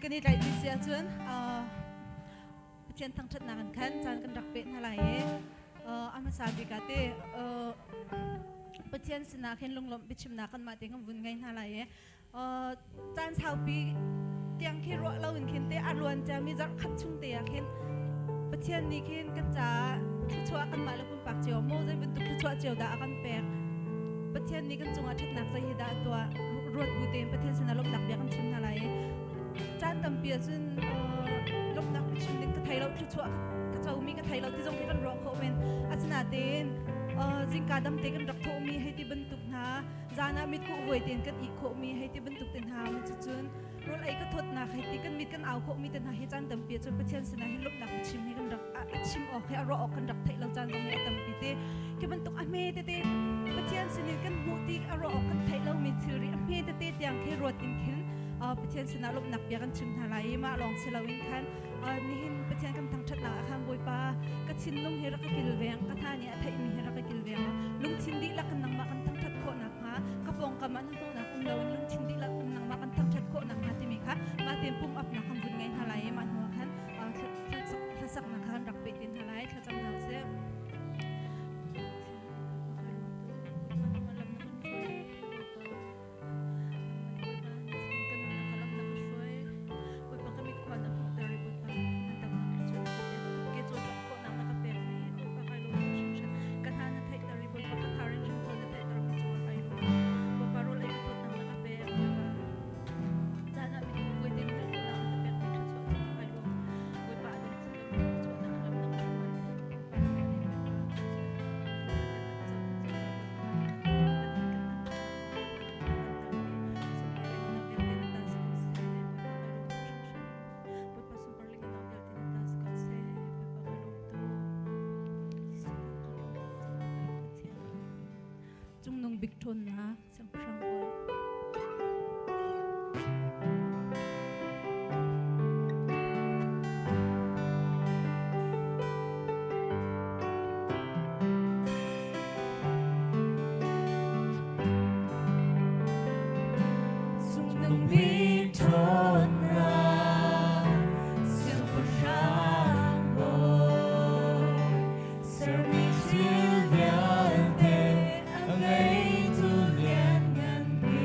Kut kan i tlaih dih si ahcun Pathian thangṭhatnak in khan caan kan rak peh hna lai i a hmasa bik ah te Pathian sinah khin lunglawmh biachimnak kanmah te kan vun ngei hna lai i caan saupi tiang khi ruah lo in khin te a luan ciami zarh khat chung te ah khin Pathian nih khin kan caah thluachuah kanmah le pumpak cio maw zei bantuk thluachuah cio dah a kan pek? Pathian nih kan cungah ṭhatnak zei hi dah a tuah? Ruat bu tein Pathian sinah lawmhnak bia kan chim hna lai i caan tampi ahcun lawmhnak chim ding ka thei lo, thluachuah ka comi ka thei lo ti zong khi kan ruah khawh men. Asinain zingka dam te kan rak thawhmi hei ti bantuk hna, zan ah mitkuh vuai tein kan ih khawhmi hei ti bantuk te hna cucun rawl ei ka thawtnak hei ti kan mit kan au khawhmi te hna hi caan tampi ahcun Pathian sinah hin lawmhnak chim hi kan rak a chim awk hi a ruah awk kan rak theih lo caan zong hi a tampi te. Khi bantuk a hme tete Pathian sinin kan hmuh ti a ruah awk kan theih lomi thilri a hme tete tiang khi ruat in khin Pathian sinah lawmhnak bia kan chim hna lai i mah lawng si loin khan nihin Pathian kan thangṭhatnak ah khan Bawipa, ka thinlung hi rak ka kilveng, ka hna nih a theihmi hi rak ka kilveng. Lungthin dihlak in nangmah kan thangṭhat khawh nakhnga, ka pawngkam ah hnahnawhnak um loin lungthin dihlak in nangmah kan thangṭhat khawh nakhnga timi kha mah tein pum apnak kan vun ngei hna lai i mah hnuah khan hlasaknak kha kan rak peh te hna lai. Thlacam hna usih. Cungnung bik ṭhawnnak siangpahrang bawi. Cungnung bik ṭhawnnak siangpahrang bawi, sermi thil vialte a ngeitu lianngan bik.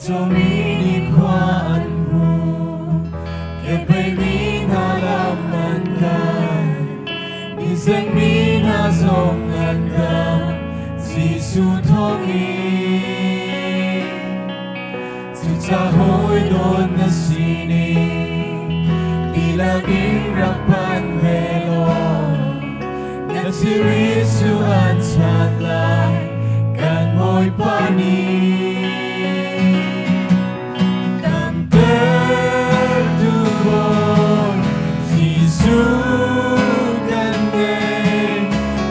Mitcawmi nih khua an hmu, kebeimi hna lam an kai, mizengmi hna zong an dam, Jesuh thawngin. Cucaah hawi dawt na sining dihlak in rak phan ve law, na thilri cu an chan lai, kan Bawipa nih. Damtertu Bawi Jesuh kan ngei,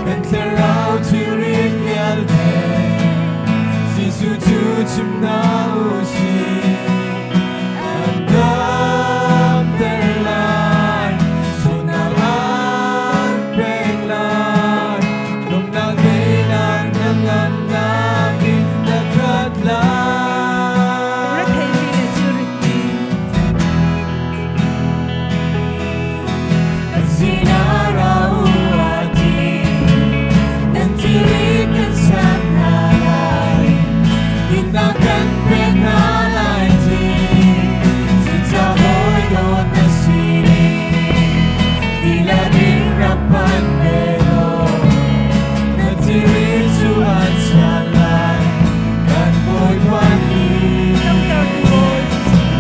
kan thlarau thilri vialte Jesuh cu chim hna u sih. An damter lai, ṭhawnnak an pek lai, lawmhnak teinak hnangamnak in na khat lai. Retheimi le thilritmi. Kan sinah ra u a ti, nan thilri kan chan hna lai, dinnak kan pek hna lai ti. Cucaah hawi dawt na sining dihlak in rak phan ve law, na thilri cu an chan lai, kan Bawipa nih. Damtertu Bawi Jesuh.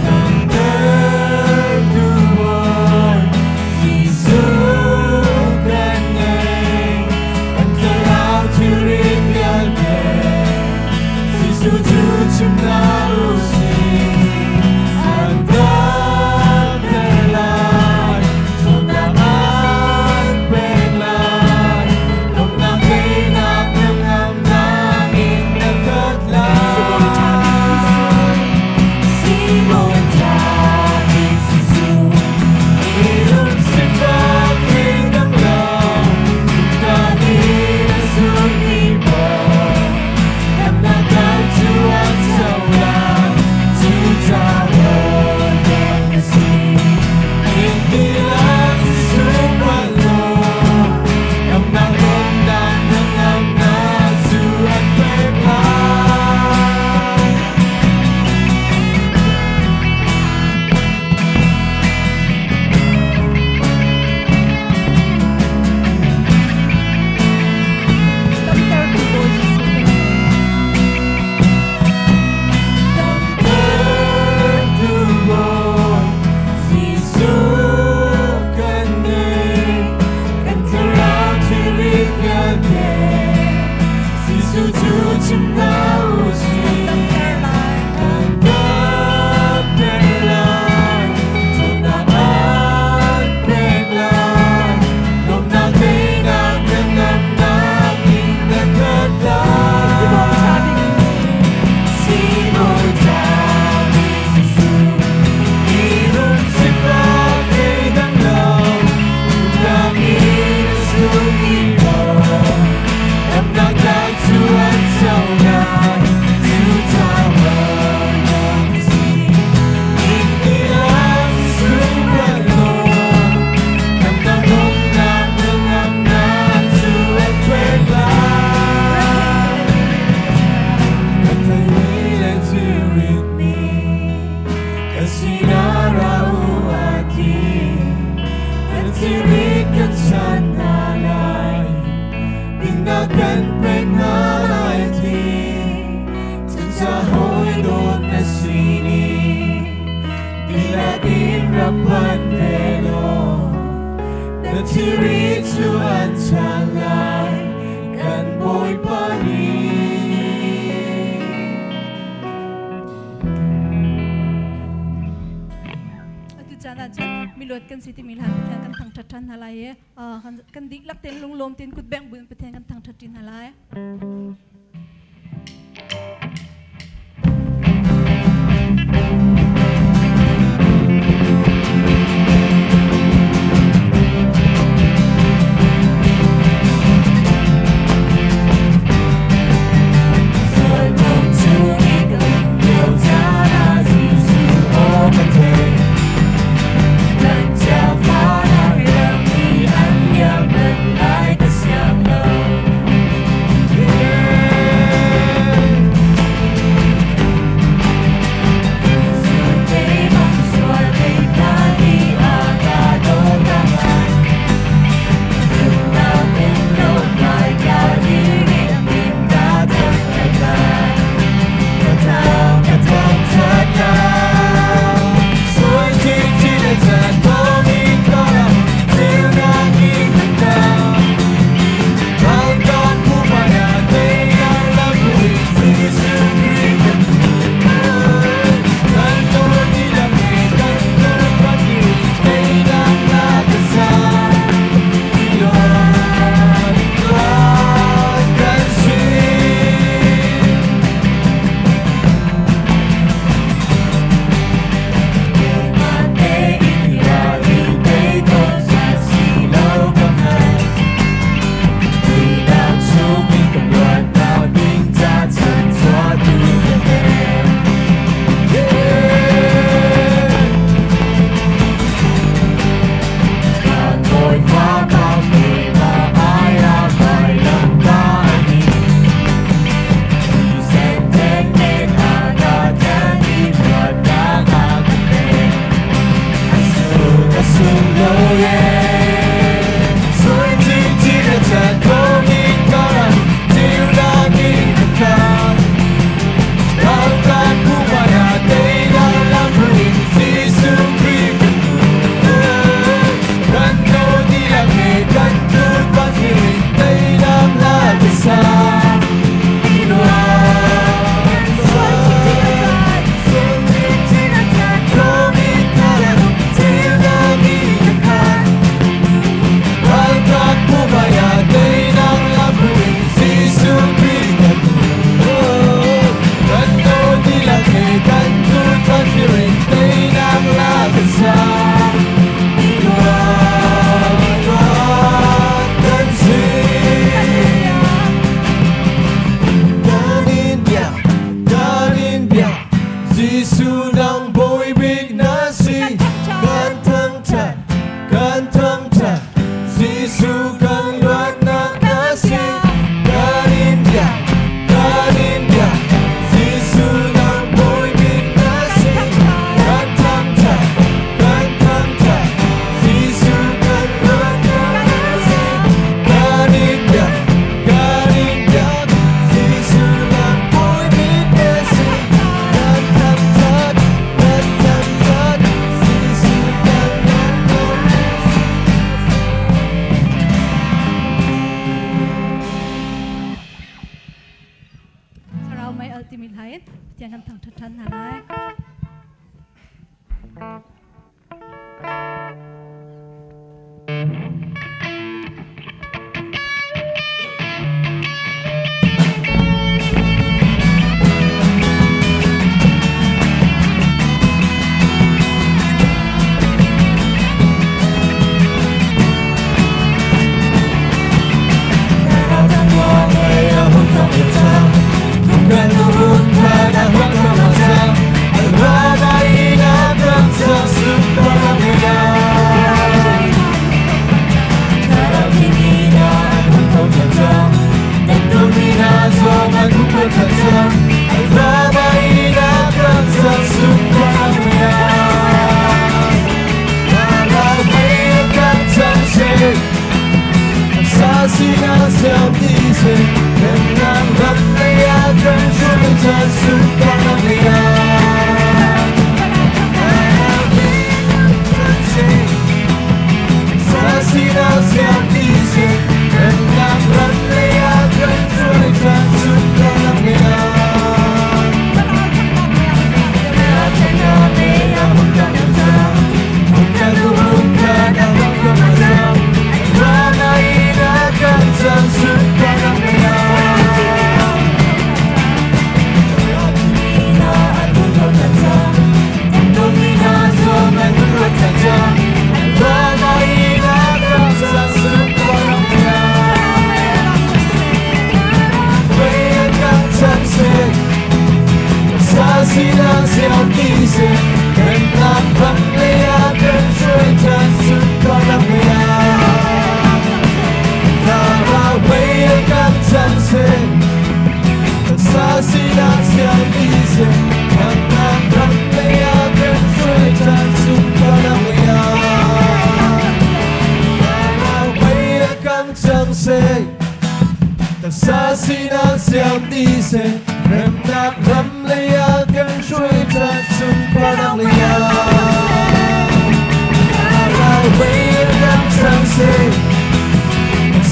Damtertu Bawi Jesuh kan ngei, kan thlarau thilri vialte Jesuh cu chim hna u sih. An damter lai, ṭhawnnak an pek lai, lawmhnak teinak hnangamnak in na khat Sibawi ṭha bik lai. Jesuh. Sibawi ṭha bik Jesuh, mirum sifak thleidang lo, duhnak in a zulmi paoh, damnak kan cu an co lai, cucaah hawi dawt na si. In dihlak Jesuh panh law, damnak lawmhnak hnangamnak cu an pek lai. Damtertu Bawi Jesuh kan ngei. Damtertu Bawi Jesuh kan ngei, kan thlarau thilri vialte Jesuh cu chim hna u An sih. damter lai. An damter lai, ṭhawnnak an pek lai, lawmhnak teinak hnangamnak in na khat Sibawi ṭha lai. bik Jesuh. Sibawi ṭha bik Jesuh, mirum sifak thleidang lo, duhnak in a zulmi paoh, damnak kan cu an co lai, cucaah hawi dawt na si. In dihlak Jesuh panh law, damnak lawmhnak hnangamnak cu an pek lai. Retheimi le thilritmi. Retheimi le thilritmi, kan sinah ra u a ti, nan thilri kan chan hna lai, dinnak kan pek hna lai ti. Cucaah hawi dawt na sining dihlak in rak phan ve law, na thilri cu an chan lai, kan Bawipa nih. Atu caan ah cun miluat kan si timi hlan Pathian kan thangṭhat ṭhan hna lai i kan dihlak tein lunglawm tein kutbengh buin Pathian kan thangṭhat ṭi hna lai. Sualnak chung i kan lio caan ah Jesuh aw ka theih. Kan cafahnak ramri an liam hmanh lai ka siang lo. chan sunparnak lei ah.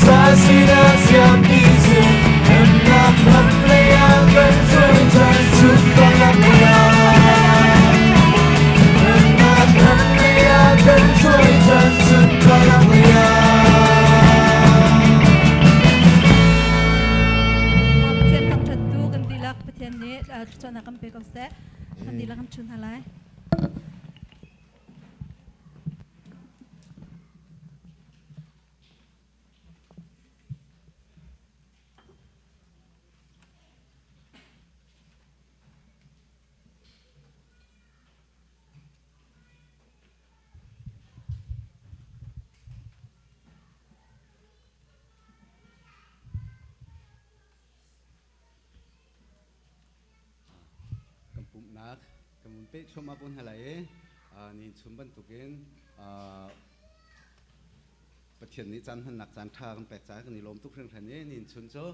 Sa siang ti seh, Rennak ram lei ah kan hruai chan sunparnak lei ah. Remnak ram lei ah kan hruai chan sunparnak lei ah. Pathian thangṭhat tu kan dihlak Pathian nih thluachuahnak kan pe ko seh. Kan dihlak kan chun hna lai. Kan pumhnak kan vun peh thluahmah ko hna lai i ni chun bantukin Pathian nih caan hmannak caan ṭha kan pek caah kan i lawm tuk hringhran i nihin chun cu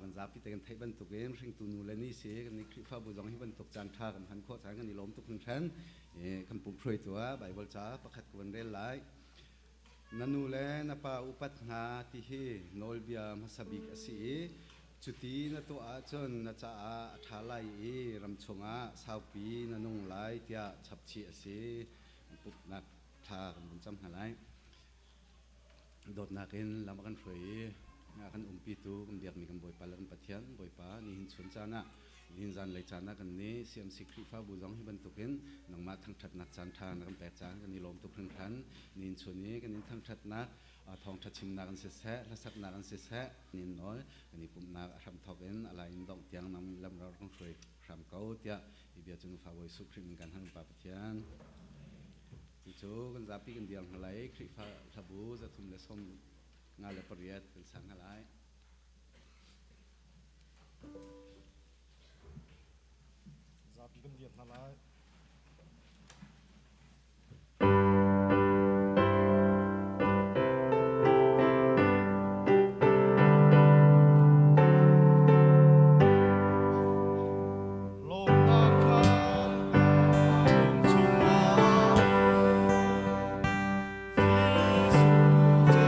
kan zapi te kan theih bantukin hringtu nu le ni si kan i Khrihfabu zong hi bantuk caan ṭha kan hman khawh caah kan i lawm tuk hringhran. Kan pumh hruaitu ah Baibal ca pakhat ka vun rel lai. Na nu le na pa upat hna ti hi nawlbia hmasa bik a si i cuti na tuah ahcun na caah a ṭha lai i ram chungah saupi na nung lai tiah chapchih a si. Pumhnak thla kan vun cam hna lai. Dawtnak in lam a kan hruai i a kan umpitu kan biakmi kan Bawipa le kan Pathian Bawipa nihin chun caan ah nihin zanlei caan ah kan nih CMC Khrihfabu zong hi bantukin nangmah thangṭhatnak caan ṭha na kan pek caan kan i lawm tuk hringhran. Nihin chun i kan in thangṭhatnak thawngṭha chimnak in siseh hlasaknak in siseh nin nawl kan i pumhnak a hramthawk in a lai in dongh tiang nang lam ro kan hruai hram ko tiah hi bia cu nufa Bawi Jesuh Khrih min kan hal Pa Pathian. Cucu kan zapi kan dir hna lai Khrihfa hlabu 358 kan sang hna lai. Zapi kan dir hna lai. Lawmnak kha chungah Jesuh ceunak ceunak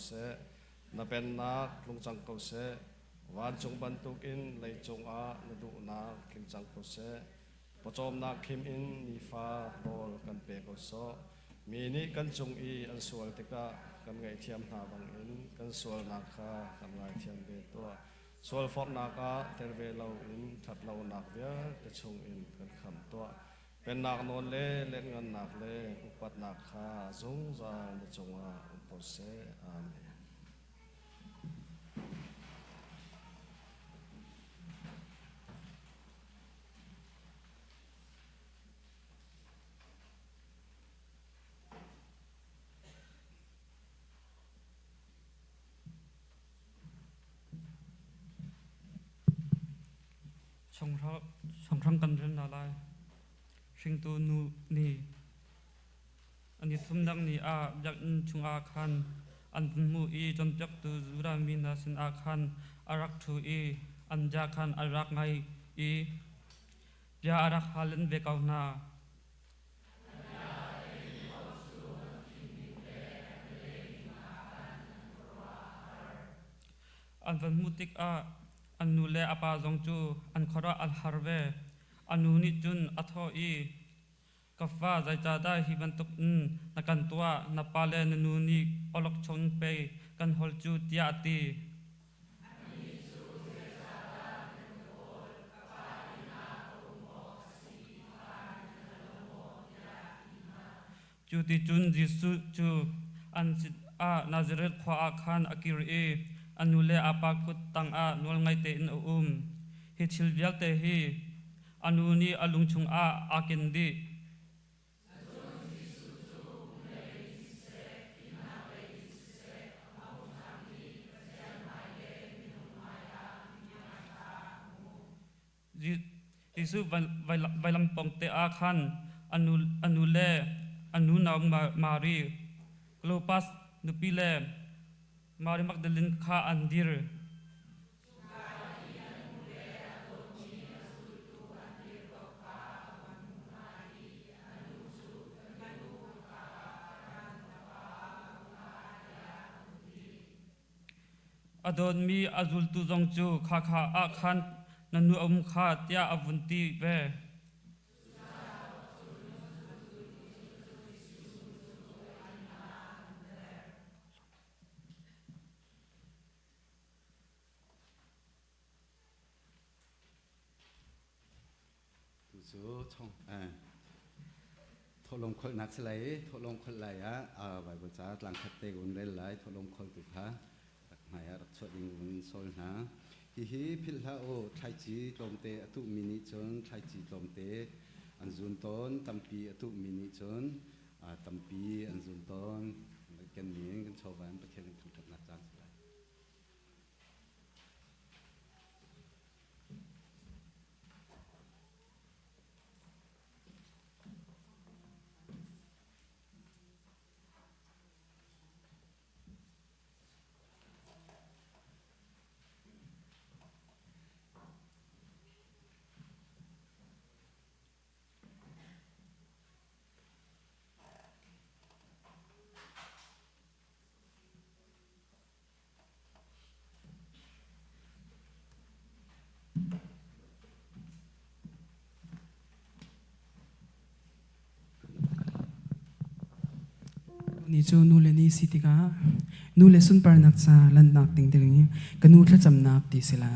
seh. Na pennak tlung cang ko seh. Vancung bantukin leicung ah na duhnak tling cang ko seh. Pawcawmnak khim in nifa rawl kan pe ko sawh. Mi nih kan cung i an sual tikah kan ngaihthiam hna bangin kan sualnak kha kan ngaithiam ve tuah. Sualforhnak ah tel ve loin ṭhatlonak vialte chungin kan khamh tuah. Pennak nawl le lianngannak le upatnak kha zungzal na cungah um ko seh. Amen. Chonghram kan rel hna lai. Hringtu nu nih an i thumnak ni ah biakinn chungah khan an vun hmuh i cawnpiaktu Judah mi hna sinah khan a rak ṭhu i an bia khan a rak ngai i bia a rak hal len ve ko hna. An van hmuh tikah an nu le a pa zong cu an khuaruah an har ve. A nu nih cun a thawh i, Ka fa, zeicahdah hi bantuk in na kan tuah? Na pa le na nu nih awlokchong pei kan hawl cu, tiah a ti. Cu ti cun Jesuh cu an sinah Nazareth khua ah khan a kir i a nu le a pa kut tangah nawlngai tein a um. Hi thil vialte hi a nu nih a lung chungah aa ken dih. Jesuh vailam pawngte ah khan a nu le a nu nau Mari, Klopas nupi le Mari Magdalene kha an dir. A dawtmi a zultu zong cu khakha ah khan na nu a um kha tiah a vun ti ve. Tu cu chong thawhlawm kholhnak si lai i thawhlawm kholh lai ah Bible ca tlangkhat te un rel lai thawhlawm kholtu kha rak hmai ah rak chuah ding un sawl hna. Hihi philh hlah u, thlaici tlawmte a tuhmi nih cun thlaici tlawmte an zun tawn, tampi a tuhmi nih cun tampi an zun tawn. Kan min kan chawva in Pathian kan thangṭhatnak caan si lai. Ni cu nu le ni si tikah nu le sunparnak ca lannak ding ding ka nu thlacamnak ti si la.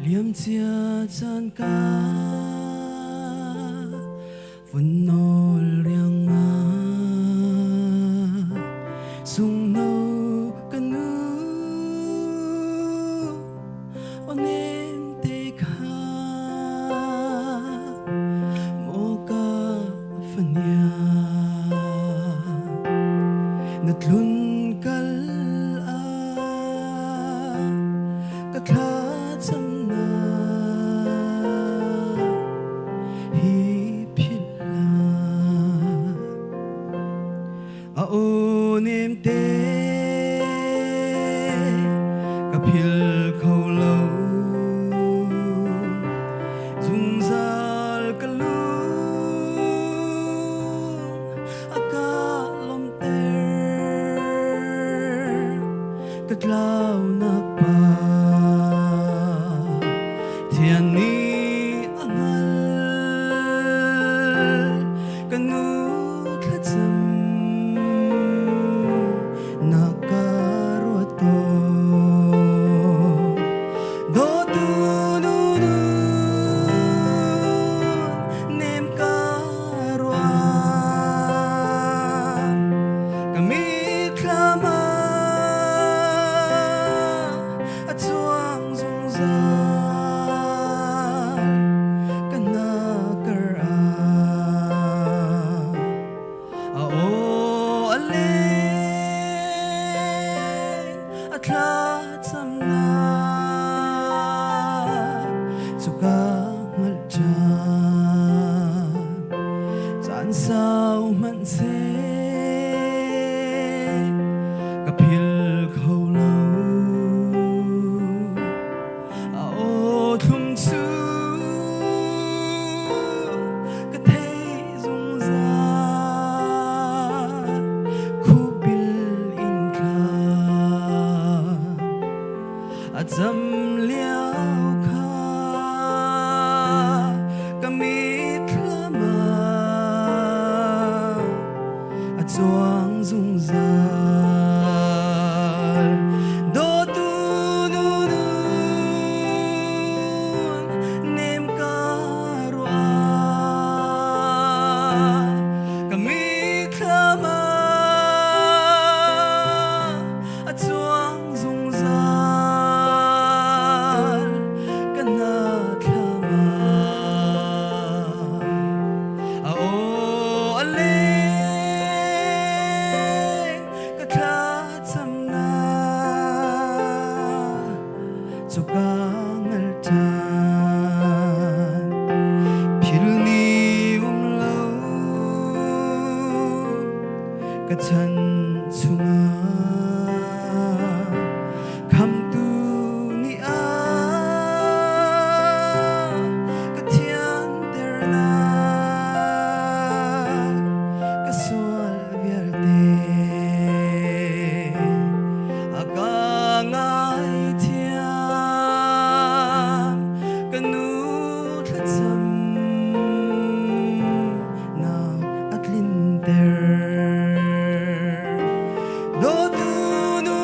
Liamcia caan ka vun nawl riangmang. Ka phil kho lo. Zungzal ka lung a ka lawmhter. Ka tlaunak pa Thian nih a hngalh. Ka nu thlacam na ka ruat tawn. Dawtu nu nem ka ruah. Ka mitthlam ah a cuang zungzal. Ka hna-kar ah a aw a leng, a thlacamnak cu ka hngalh ṭhan. Caan sau hmanh seh ka phil kho lo. A aw thlum cu ka theih zungzal. Khubil in thla a cam lio kha ka mitthlam ah a cuang zungzal. Dawtu nu nem ka ruah. Ka mitthlam ah a cuang zungzal. Ka hnathlam ah a aw a leng, ka thlacamnak cu ka ngal ṭhan. Philh ni um lo ka chan chungah khamtu nih a ka thianternak ka sual vialte a ka ngaithiam. Ka nu thlacam nak a tlinter. Dawtu nu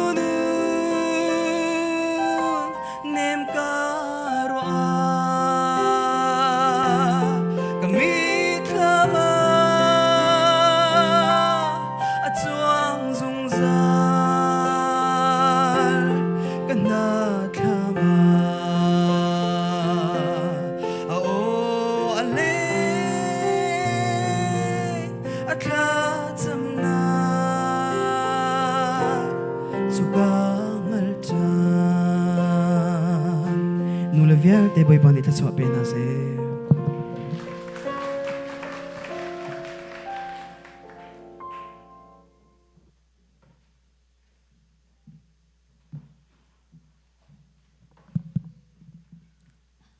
nem ka ruah. Ka mitthlam ah a cuang zungzal. Ka hnathlam ah a aw a leng, a thlacamnak cu ka hngal ṭhan. Nule vialte Bawipa nih thluachuah pe hna seh.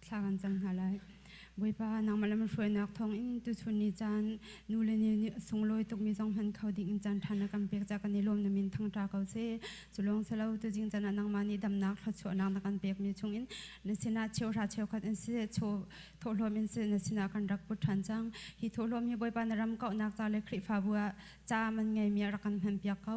Thla kan cam hna lai. Bawipa, nangmah lam hruainak thawngin tuchun ni caan nu le ni nih sunglawi tukmi zong hman kho ding in caan ṭha na kan pek ca kan i lawm na min thangṭha ko seh. Cu lawng si lo, tuzing caan ah nangmah nih damnak thluachuahnak na kan pekmi chungin na sinah cheuhra cheukhat in siseh, chaw thawhlawm in siseh na sinah kan rak put ṭhan cang. Hi thawhlawm hi Bawipa na ram kauhnak ca le Khrihfabu ah ca man ngeimi a rak kan hmanpiak ko.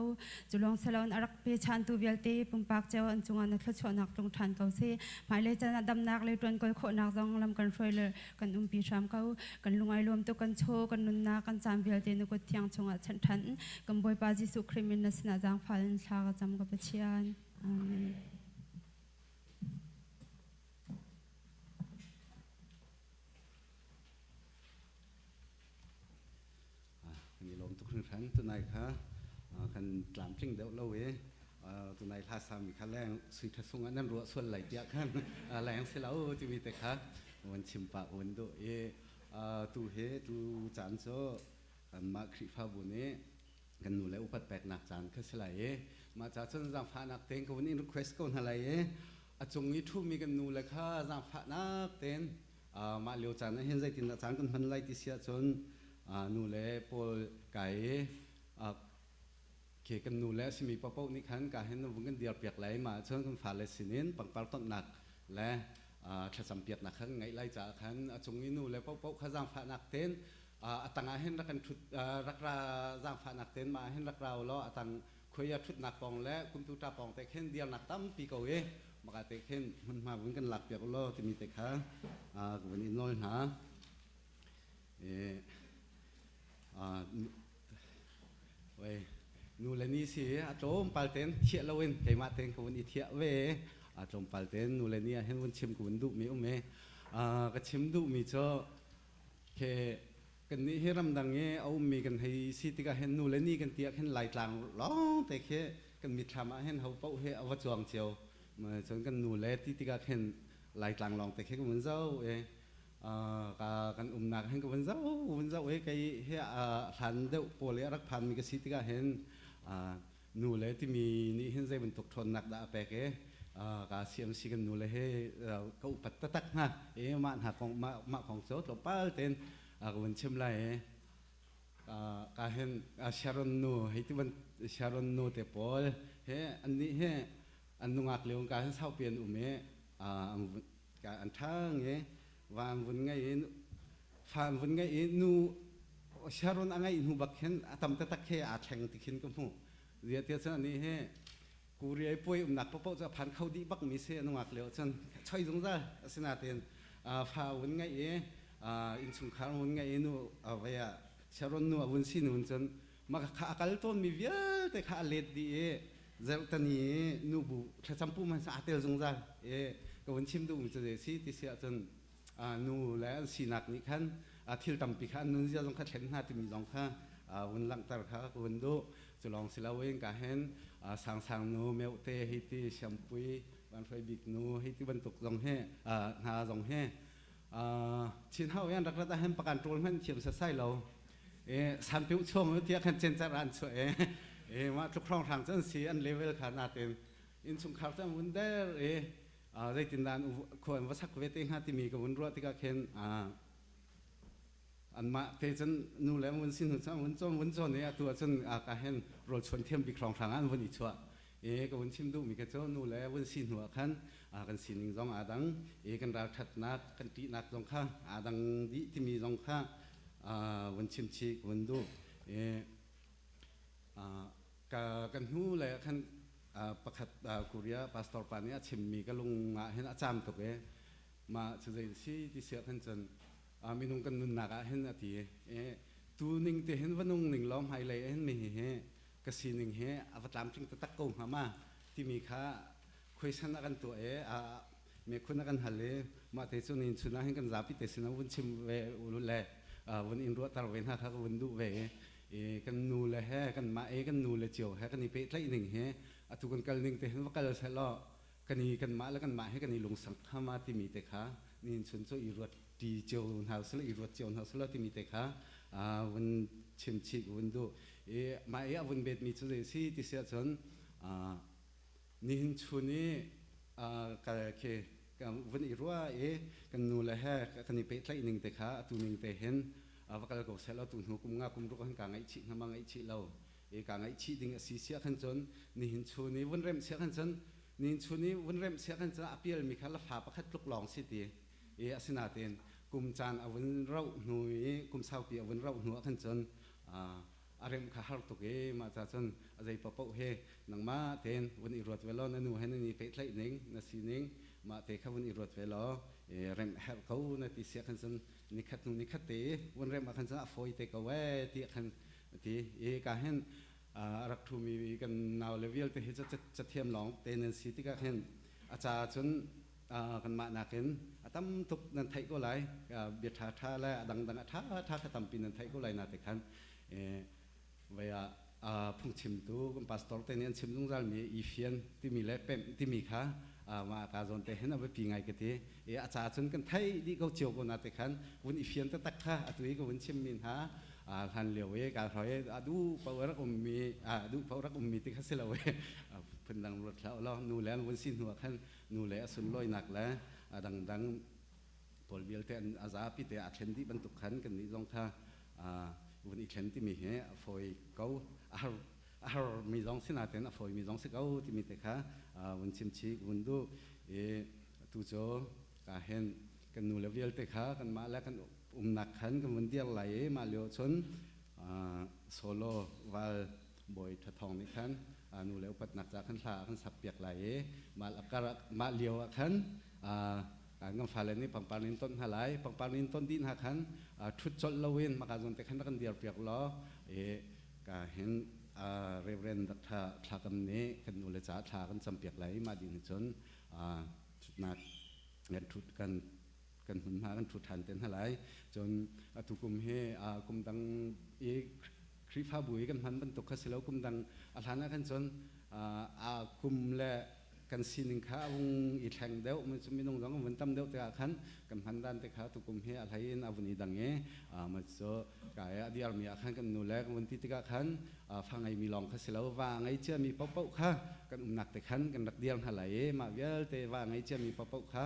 Cu lawng si loin a rak pechantu vialte pumpak cio an cungah na thluachuahnak tlung ṭhan ko seh. Hmailei caan ah damnak le ṭuankawl khawhnak zong lam kan hruai le kan umpi hram ko. Kan lungai luam tuk, kan chaw, kan nunnak, kan caan vialte na kut thiang chungah chanh ṭhan. Kan Bawipa Jesuh Khrih min na sinah zaangfal in thla ka cam ka Pathian. Amen. Kan i lawm tuk hringhran. Tunai kha kan tlamtling deuh lo i tunai hla sami kha leng sui tha sung ah nan ruah sual lai tiah khan leng si lo timi te kha van chim pah van duh i tu he tu caan cu kanmah Khrihfabu nih kan nu le upat peknak caan kha si lai i. Mah ca cun zaangfahnak tein ka vun in request ko hna lai i a cung i ṭhumi kan nu le kha zaangfahnak tein mah lio caan ah hin zeitindah caan kan hman lai ti si ahcun nu le pawl kai i khi kan nu le a simi paohpaoh nih khan ka hin vung kan dirpiak lai. Mah ahcun kan fale sinin pangpar tonhnak le thlacam piaknak kha kan ngeih lai caah khan a cung i nu le paohpaoh kha zaangfahnak tein a tang ah hin rak kan ṭhut rak ra zaangfahnak tein mah ah hin rak ra u law a tang khuai a ṭhutnak pawng le kumtuṭa pawng te khin dirnak tampi ko i maka te khin hmunhma vun kan lak piak u law timi te kha ka vun i nawl hna. Wei nu le ni si a tlawmpal tein thiah loin keimah tein ka vun i thiah ve. A tlawmpal tein nu le ni ah hin vun chim ka vun duhmi um i ka chim duhmi cu Khi kannih hi ramdang i a ummi kan hei si tikah hin nu le ni kan ti ah khin Laitlang lawng te khi kan mitthlam ah hin ho paoh hi a va cuang cio. Cun kan nu le ti tikah khin Laitlang lawng te khi kan vun zoh i ka kan umnak hin ka vun zoh vun zoh i kei hi a hlan deuh pawl i a rak phanmi ka si tikah hin nu le timi nih hin zei bantuk ṭhawnnak dah a pek i ka CMC kan nu le he ka upat taktak hna i mah hna kong mah kong cu tlawmpal tein ka vun chim lai i ka hin Sharon nu hei ti ban Sharon nu te pawl he annih he an nungak lio ka hin saupi an um i an ṭhang i van vun ngei in fa an vun ngei i nu Sharon a ngeih hnu bak khin a tam taktak he aa thleng ti khin ka hmuh. Zia tiah cun anih hi Korea i puai umnak paohpaoh cu a phan kho dih bak mi si. Nungak lio cun choi zungzal. Asinain fa vun ngeih i innchungkhar vun ngeih i nu vei ah Sharon nu a vun si nu cun mah kha a kal tawnmi vialte kha a let dih i zerhtani i nubu thlacam pu hmanh aa tel zungzal i ka vun chim duhmi cu zei si ti si ahcun nu le an sinak nih khan thil tampi kha an nunzia zong kha thlen hna timi zong kha vun langhter kha ka vun duh. Cu lawng si loin ka hen sangsang nu meute hi ti siampui vanhruai bik nu hi ti bantuk zong hi hna zong hi Chin hau yan rak rat ah hin pakan ṭawl hmanh thiam sasai lo e sanpiu chuang tiah khan cencar an chuah e e mah tluk hrawng hrang cun si an level kha natin innchungkhar cu an vun der i zeitindah an khua an va sak ve te hnga timi ka vun ruah tikah khin anmah te cun nu le an vun si hnu cun an vun cawn vun cawn i atu ahcun ka hen rawl chuan thiam bik hrawng hrang ah an vun i chuah i ka vun chim duhmi ka cu nu le vun si hnu ah khan kan sining zong aa dang i kan ralṭhatnak kan ṭihnak zong kha aa dang dih timi zong kha vun chim chih ka vun duh i Kan hnu le khan pakhat Korea pastor pa nih a chimmi ka lung ah hin a caam tuk i mah cu zei si ti siah khan cun minung kan nunnak ah hin a ti i tu ning te hin va nung ning law hmailei ah hin mi hi ka sining hi a va tlamtling taktak ko hnga ma timi kha khuaisan a kan tuah i mekhun a kan hal i mah te cu nin chun ah hin kan zapi te sinah vun chim ve le vun in ruahter ve hna kha ka vun duh ve i kan nu le he kan mah e kan nu le cio he kan i pehtlaih ning hi atu kan kal ning te hin va kal seh law kan i kan mah le kan mah he kan i lungsak kha ma timi te kha nin chun cu i ruat ti cio hna usila i ruat cio hna usila timi te kha vun chim chih vun duh i mah i a vun bet mi cu zei si ti si ahcun Nihin chun i ka khi vun i ruah i kan nu le he kan i pehtlaih ning te kha atu ning te hin va kal ko seh law tu hnu kum nga kum ruk hin kaa ngaihchih hnga ma ngaihchih lo i kaa ngaihchih ding a si siah khan cun nihin chun i vun remh siah khan cun nihin chun i vun remh siah khan cun a pialmi kha lafa pakhat tluk lawng si ti i asinain kum caan a vun rauh hnu i kum saupi a vun rauh hnu ah khan cun a remh kha har tuk i mah ca cun a zei paohpaoh he nangmah tein vun i ruat ve law na nu he nan i pehtlaih ning na sining mah te kha vun i ruat ve law remh herh ko na ti siah khan cun nikhat hnu nikhat te i vun remh ah khan cun a fawi te ko ee ti khan ti i ka hin a rak ṭhumi kan nau le vialte hi cathiam lawng te nan si tikah khin a ca cun kanmah nakin a tam tuk nan theih ko lai. Bia ṭha ṭha le a dangdang a ṭha ṭha kha tampi nan theih ko lai na te khan vei ah phungchimtu kan pastor te nih an chim zungzal mi i fian timi le pemh timi kha mah ka zawn te hin a biapi ngai ka ti i a ca cun kan theih dih ko cio ko na te khan vun i fian taktak kha atu i ka vun chim mi hna. Hlan lio i ka hroi a du pau rak ummi a du pau rak ummi ti kha si lo i phundang ruat hlah law nu le an vun si hnu ah khan nu le a sunlawinak le a dangdang pawl vialte an a zapi te a thlen dih bantuk khan kan nih zong kha vun i thlen timi hi a fawi ko a har a har mi zong si nain a fawi mi zong si ko timi te kha vun chim chih vun duh i tu cu ka hen kan nu le vialte kha kanmah le kan umnak khan kan vun dir lai i mah lio cun solo val bawi thathawng nih khan nu le upatnak ca khan hla kan sak piak lai i mah lio ah khan kan fale nih pangpar nin ton hna lai. Pangpar nin ton dih hna khan ṭhut colh loin maka zawn te khan rak kan dir piak law i ka hin Reverend Dr. Thlakam nih kan nu le ca thla kan cam piak lai. Mah ding cun ṭhutnak kan ṭhut kan kan hmunhma kan ṭhu ṭhan te hna lai. Cun atu kum hi kum dang i Khrihfabu i kan hman bantuk kha si lo. Kum dang a hlan ah khan cun a kum le kan sining kha a vung i thleng deuh, minung zong an vun tam deuh tikah khan kan hman dan te kha tukum hi a hlei in a vun i dang i ma cu ka i a diarmi ah khan kan nu le kan vun ti tikah khan fa ngeimi lawng kha si lo, va ngei ciami paohpaoh kha kan umnak te khan kan rak dir hna lai i mah vialte va ngei ciami paohpaoh kha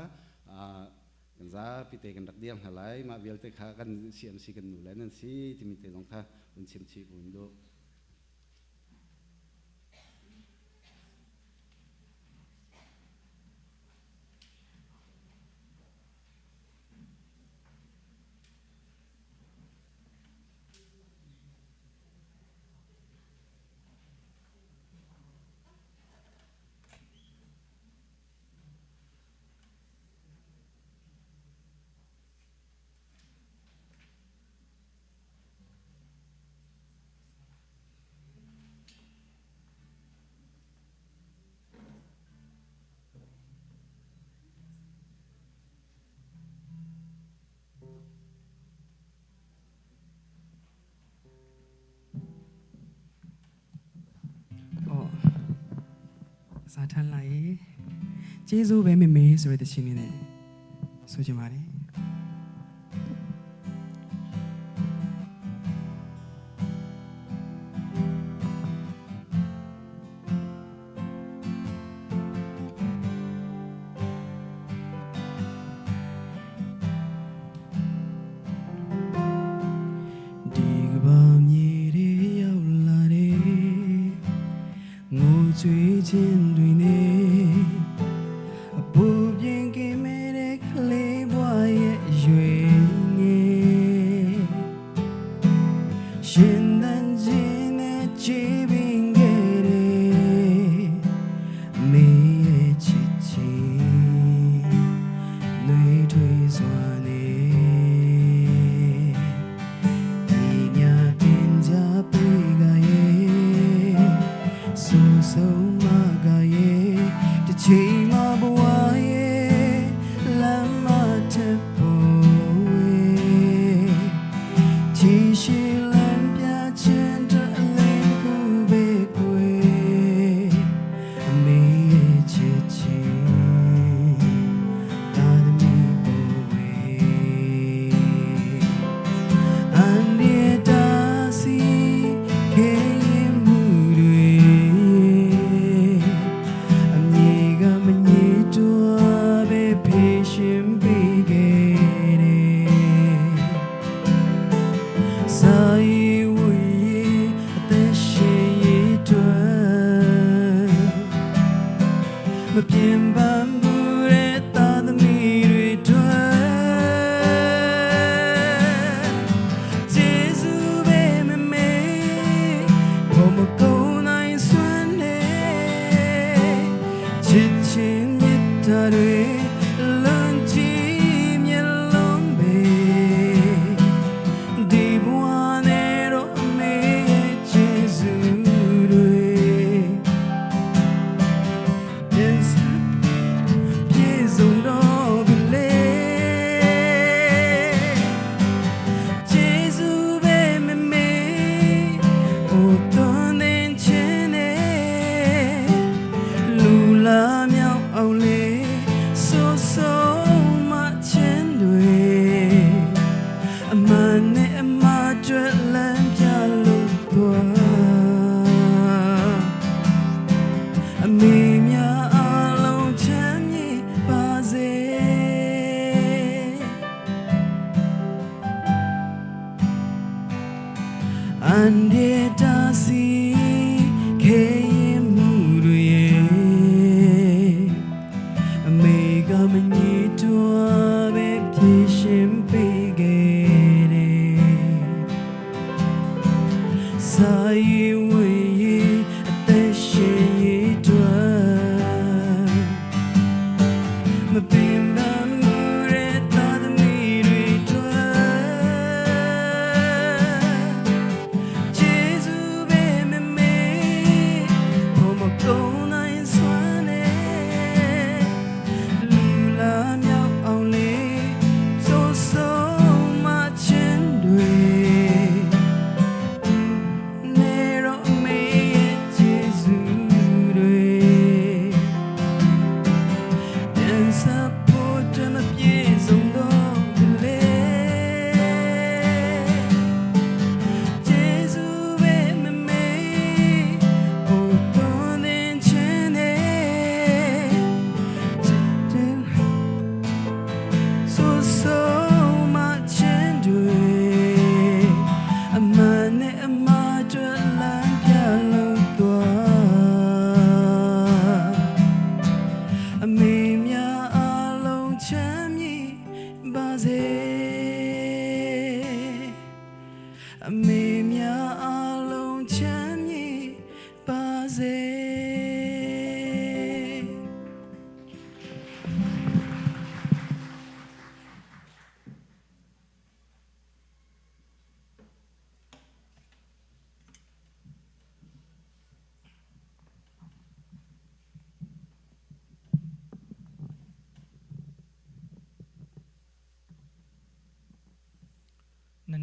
kan zapi te kan rak dir hna lai. Mah vialte kha kan CMC kan nu le nan si timi te zong kha vun chim chih vun duh. စာထမ်းလိုက်ကျေးဇူးပဲမေမေဆိုတဲ့တခြင်းလေးနဲ့ဆိုချင်ပါတယ်ဒီကဘာမြေတွေရောက်လာတယ်ငိုကြွေးခြင်းတွေနဲ့အပူပြင်းကင်းမဲ့တဲ့ကလေးဘဝရဲ့အရွယ်ငယ်ရှင်သန်ခြင်းနဲ့ကြည်ပင်ခဲ့တယ်မေရဲ့ချစ်ချင်းနှွေးထွေးစွာနဲ့ပညာသင်ကြားပေးကရဲ့စူဆုံးမကရဲ့တစ်ချိန်မှဘဝရဲ့လမ်းမထပ်ပေါ်ဝေးချီရှိလမ်းပြခြင်းတဲ့အလေးတစ်ခုပဲကွယ်အမေရဲ့ချစ်ချင်းတာသမီးပေါ်ဝေးအန်ဒီတာစီခေရင်မှုတွေအမည်ကမညစ်တော့ပဲဖေးရှင်ပေးခဲ့တယ်စာရီဝီအသက်ရှင်ရည်တွမပြင်းပန်းဘူးတဲ့သားသမီးတွေတွေ့ကျေးဇူးပဲမမေဘုံမကုန်နိုင်စွမ်းနဲ့ချစ်ချင်းမြတ်တာတွေလွန်ကြည့်မျက်လုံးပဲဒီဘဝနဲ့တော့အမေကျေးဇူးတွေပြန်စပြည့်စုံတော့ပြီလေကျေးဇူးပဲမမေဟိုသွန်သင်ခြင်းနဲ့လူလာမြောက်အောင်လေဆို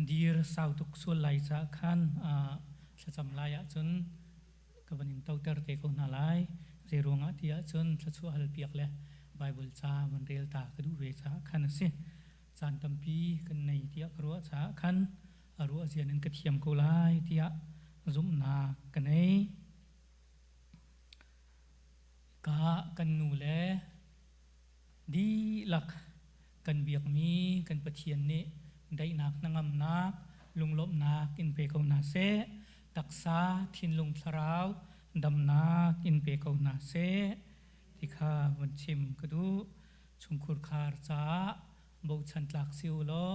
dir sau tuk sual lai caah khan thlacam lai ahcun ka van in toter te ko hna lai. Zei ruangah ti ahcun thluachuah hal piak le Bible ca van rel ta ka duh ve caah khan a si. Caan tampi kan nei tiah ka ruah caah khan a ruah zian in ka thiam ko lai tiah zumhnak ka nei. Ka kan nu le dihlak kan biakmi kan Pathian nih daihnak hnangamnak lunglawmhnak in pe ko hna seh. Taksa thinlung thlarau damnak in pe ko hna seh ti kha vun chim ka duh. Chungkhur khar caah bochan tlak si u law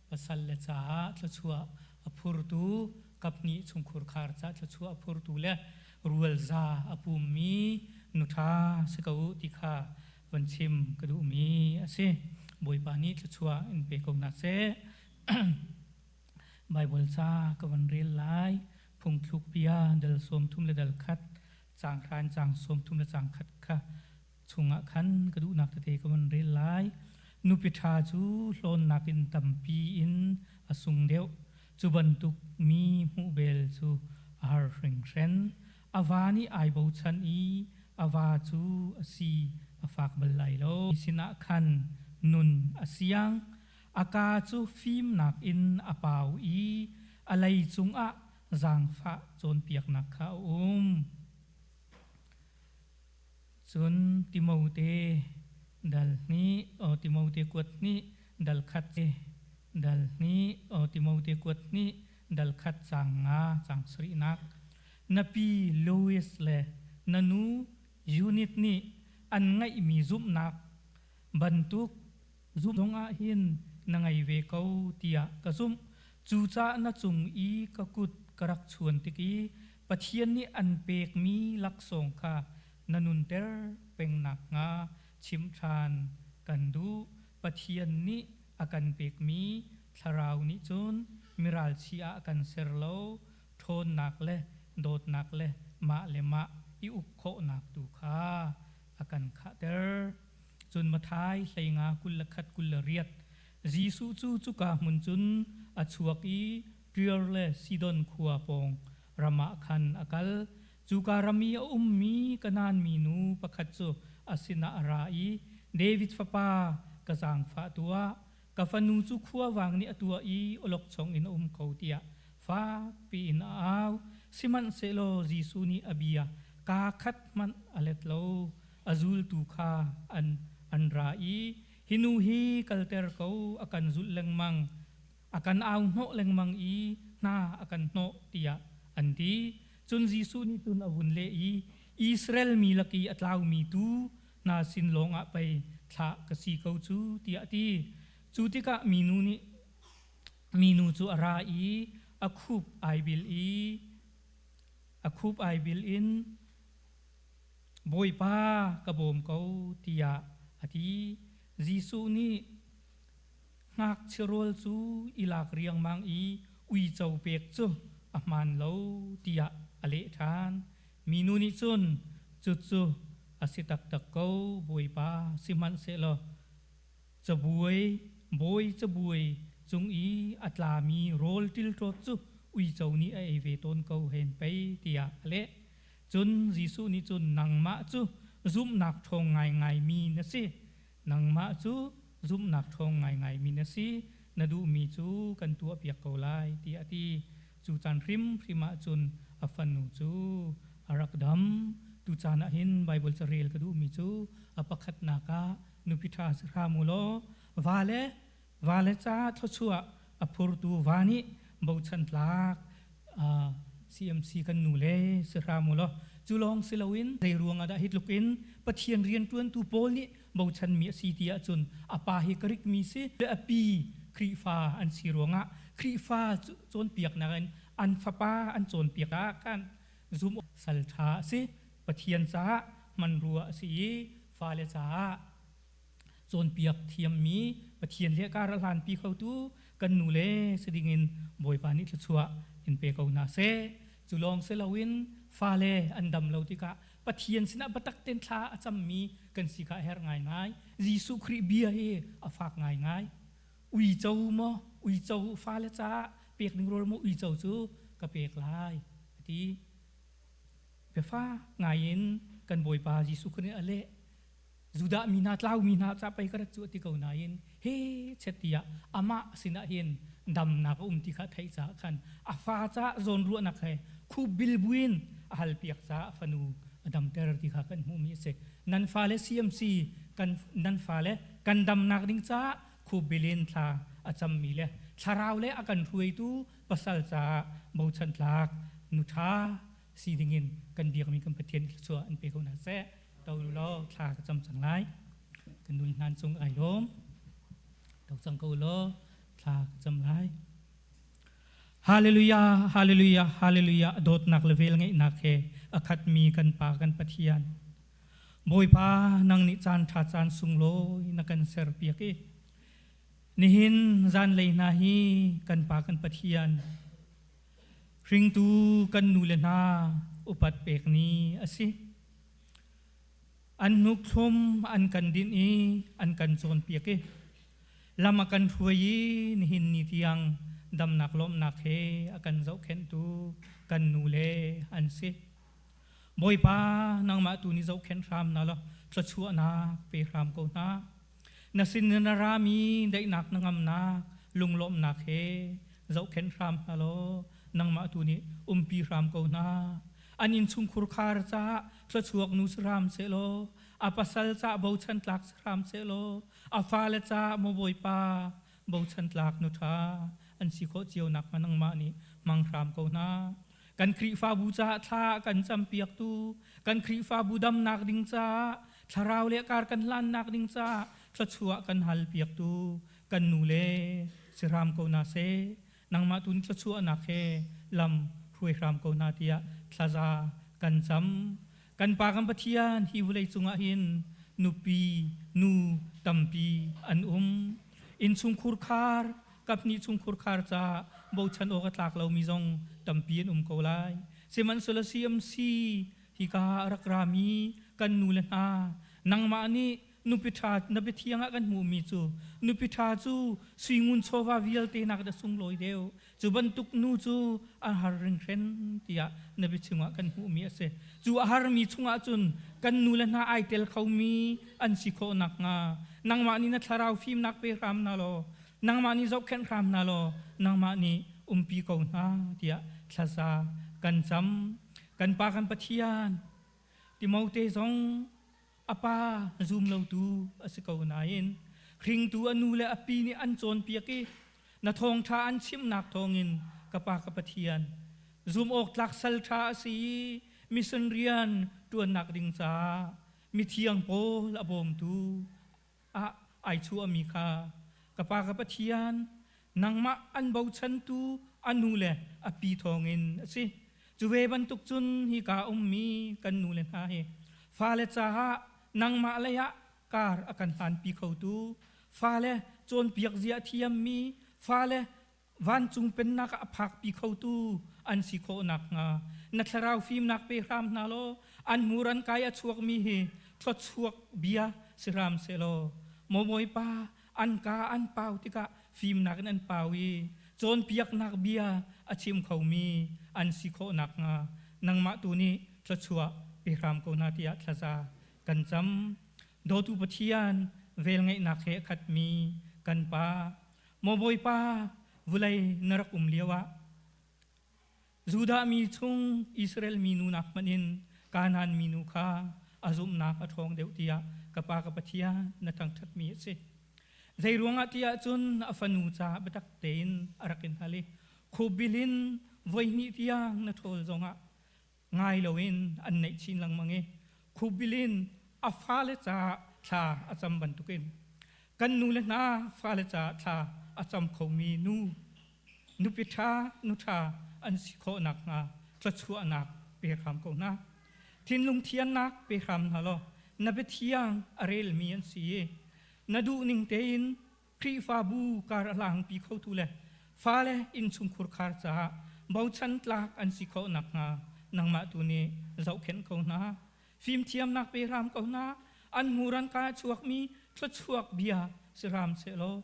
pasal le caah thluachuah a phurtu kaphnih chungkhur khar caah thluachuah a phurtu le rualza a pummi nuṭha si ko u ti kha van chim ka duhmi a si. Bawipa nih thluachuah in pe ko hna seh. Baibal ca ka van rel lai. Phungthluk bia dal 30 le dal khat, caang hra in caang 30 le caang khat kha chungah khan ka duhnak tete ka van rel lai. Nupi ṭha cu hlawnnak in tampi in a sung deuh. Cu bantuk mi hmuh bel cu a har hringhren. A va nih ai bochan i a va cu a si a fak bal lai lo. Sinah khan nun a siang. A kaa cu fimnak in a pau i a lei cungah zaangfah cawnpiaknak kha a um. Cun Timote dal hnih, Timote kuat hnih, dal khat dal hnih, Timote kuat hnih, dal khat caang nga, caang sarihnak. Na pi Lois le na nu Unit nih an ngeihmi zumhnak bantuk zumh zong ah hin na ngei ve ko tiah ka zumh. Cucaah na cung i ka kut ka rak chuan tik i Pathian nih an pekmi laksawng kha na nunter peng nakhnga chimh ṭhan kan duh. Pathian nih a kan pekmi Thlarau nih cun miralchih ah a kan ser lo, ṭhawnnak le dawtnak le mah le mah i uk khawhnak tu kha a kan khahter. Cun Matthai 15 21 28 Jesuh cu cuka hmun cun a chuak i Tyre le Sidon khua pawng ram ah khan a kal. Cuka ram i a ummi Kanaan minu pakhat cu a sinah a ra i, David fapa, ka zaangfah tuah. Ka fanu cu khuavang nih a tuah i awlokchong in a um ko, tiah fakpi in a au. Sihmanhsehlaw Jesuh nih a bia kaa khat hmanh a let lo. A zultu kha an ra i, Hi nu hi kalter ko, a kan zulh lengmang. A kan au hnawh lengmang i hna a kan hnawh tiah an ti. Cun Jesuh nih cun a vun leh i, Israel mi lak i a tlaumi tu hna sin lawngah pei thlah ka si ko cu, tiah a ti. Cu tikah minu nih minu cu a ra i a khup ai bil i a khup ai bil in, Bawipa, ka bawm ko, tiah a ti. Jesuh nih, Ngakchia rawl cu i lak riangmang i uico pek cu a hmaan lo tiah a leh ṭhan. Minu nih cun, Cucu a si taktak ko, Bawipa, sihmanhsehlaw cabuai, bawi cabuai cung i a tlami rawl ṭilṭawt cu uico nih a ei ve tawn ko hen pei, tiah a leh. Cun Jesuh nih cun, Nangmah cu zumhnak ṭhawng ngaingaimi na si. Nangmah cu zumhnak ṭhawng ngaingaimi na si, na duhmi cu kan tuahpiak ko lai, tiah a ti. Cu caan hrimhrim ah cun a fanu cu a rak dam. Tucaan ah hin Baibal carel ka duhmi cu a pakhatnak ah nupi ṭha si hram u law vale vale caah thluachuah a phurtu va nih bochan tlak CMC kan nu le si hram u law cu lawng si loin zei ruang ah dah hi tluk in Pathian rianṭuantu pawl nih bochanmi a si ti ahcun a pa hi Greek mi si le a pi Khrihfa an si ruangah Khrihfa cawnpiaknak in an fapa an cawnpiak ah khan zum sal ṭha a si Pathian caah hmanrua a si i fale caah cawnpiak thiammi Pathian le kar a hlanpi khotu kan nu le si dingin Bawipa nih thluachuah in pe ko hna seh. Cu lawng si loin fale an dam lo tikah Pathian sinah biatak tein thla a cammi kan si kha a herh ngaingai. Jesuh Khrih bia hi a fak ngaingai. Uico maw uico fale caah Pek ding rawl maw uico cu ka pek lai a ti. Biafa ngaiin kan Bawipa Jesuh Khrih nih a leh. Judah mi hna tlaumi hna ca pei ka rat cu a ti ko nain he chet tiah amah sinah hin damnak a um ti kha theih caah khan a fa ca zawnruahnak he khup bil buin a halpiak caah a fanu a damter ti kha kan hmuhmi a si. Nan fale CMC kan nan fale kan damnak ding caah khup bil in thla a cammi le thlarau le a kan hruaitu pasal caah bochan tlak nu ṭha si dingin kan biakmi kan Pathian thluachuah an pe ko hna seh. To law thla ka cam cang lai. Kan nul hnan cung ai lawm. To cang ko law thla ka cam lai. Hallelujah, hallelujah, hallelujah. Dawtnak le vel ngeihnak he a khatmi kan Pa kan Pathian. Bawipa nang nih caan ṭha caan sunglawi na kan serpiak i nihin zanlei hna hi kan Pa kan Pathian hringtu kan nu le hna upat pek ni a si. An hnuk-thlum an kan dinh i an kan cawnpiak i lam a kan hruai i nihin ni tiang damnak lawmhnak he a kan zohkhenhtu kan nu le an si. Bawipa, nangmah tu nih zohkhenh hram na law thluachuahnak pe hram ko hna. Na sin na rami daihnak na ngamnak lunglawmhnak he zohkhenh hram hna law nangmah tu nih umpi hram ko hna. An innchungkhur khar caah thluachuak nu si hram sehlaw a pasal caah bochan tlak si hram sehlaw a fale caah maw Bawipa bochan tlak nu ṭha an si khawh cio nakhnga nangmah nih hmang hram ko hna. Kan Khrihfabu caah thla kan campiaktu, kan Khrihfabu damnak ding caah, thlarau le kar kan hlannak ding caah thluachuah kan halpiaktu kan nu le si hram ko hna seh. Nangmah tu nih thluachuahnak he lam hruai hram ko hna tiah thlaza kan cam. Kan Pa kan Pathian hi vawlei cungah hin nupi nu tampi an um. Innchungkhur khar kaphnih chungkhur khar caah bochan awk a tlak lomi zong tampi an um ko lai. Sihmanhsehlaw CMC hika a rak rami kan nu le hna nangmah nih nupi ṭha na biathiang ah kan hmuhmi cu nupi ṭha cu suingun chawva vialte nak dah sunglawi deuh. Cu bantuk nu cu a har ringhren tiah na biachung ah kan hmuhmi a si. Cu a harmi chungah cun kan nu le hna ai tel khomi an si khawh nakhnga nangmah nih na thlarau fimnak pe hram hna law nangmah nih zohkhenh hram hna law nangmah nih umpi ko hna tiah thlaza kan cam. Kan Pa kan Pathian, Timote zong a pa zum lotu a si ko nain hringtu a nu le a pi nih an cawnpiak i na thawngṭha an chimnak thawngin ka pa ka Pathian zum awk tlak sal ṭha a si i mission rian ṭuannak ding caah mithiang pawl a bawmtu ah ai chuahmi kha ka pa ka Pathian nangmah an bochantu a nu le a pi thawngin a si. Cu ve bantuk cun hika ummi kan nu le hna hi fale caah nangmah lei ah kar a kan hlanpi khotu fale cawnpiak zia a thiammi fale vancung pennak ah a phakpi khotu an si khawh nakhnga na thlarau fimnak pe hram hna law an hmuran kai a chuakmi hi thluachuak bia si hram sehlaw maw Bawipa an ka an pau tikah fimnak in an pau i cawnpiaknak bia a chim khomi an si khawh nakhnga nangmah tu nih thluachuah pe hram ko hna tiah thlaza kan cam. Dawtu Pathian velngeihnak he a khatmi kan Pa, Maw Bawipa, vulei na rak um lioah Judah mi chung Israel mi nu nak hmanh in Kanaan minu kha a zumhnak a ṭhawng deuh tiah ka Pa ka Pathian na thangṭhatmi a si. Zei ruangah tiah cun a fanu caah biatak tein a rak in hal i khubil in voihnih tiang na ṭhawl zongah ngai loin an neih chin lengmang i khubil in a fale caah thla a cam bantukin kan nu le hna fale caah thla a cam khomi nu nupi ṭha nu ṭha an si khawh nakhnga thluachuahnak pe hram ko hna. Thinlung thiannak pe hram hna law na biathiang a relmi an si i na duhning tein Khrihfabu kar a hlangpi khotu le fale innchungkhur khar caah bochan tlak an si khawh nakhnga nangmah tu nih zohkhenh ko hna. Fimthiamnak pe hram ko hna. An hmuran ka chuakmi thluachuak bia si hram sehlaw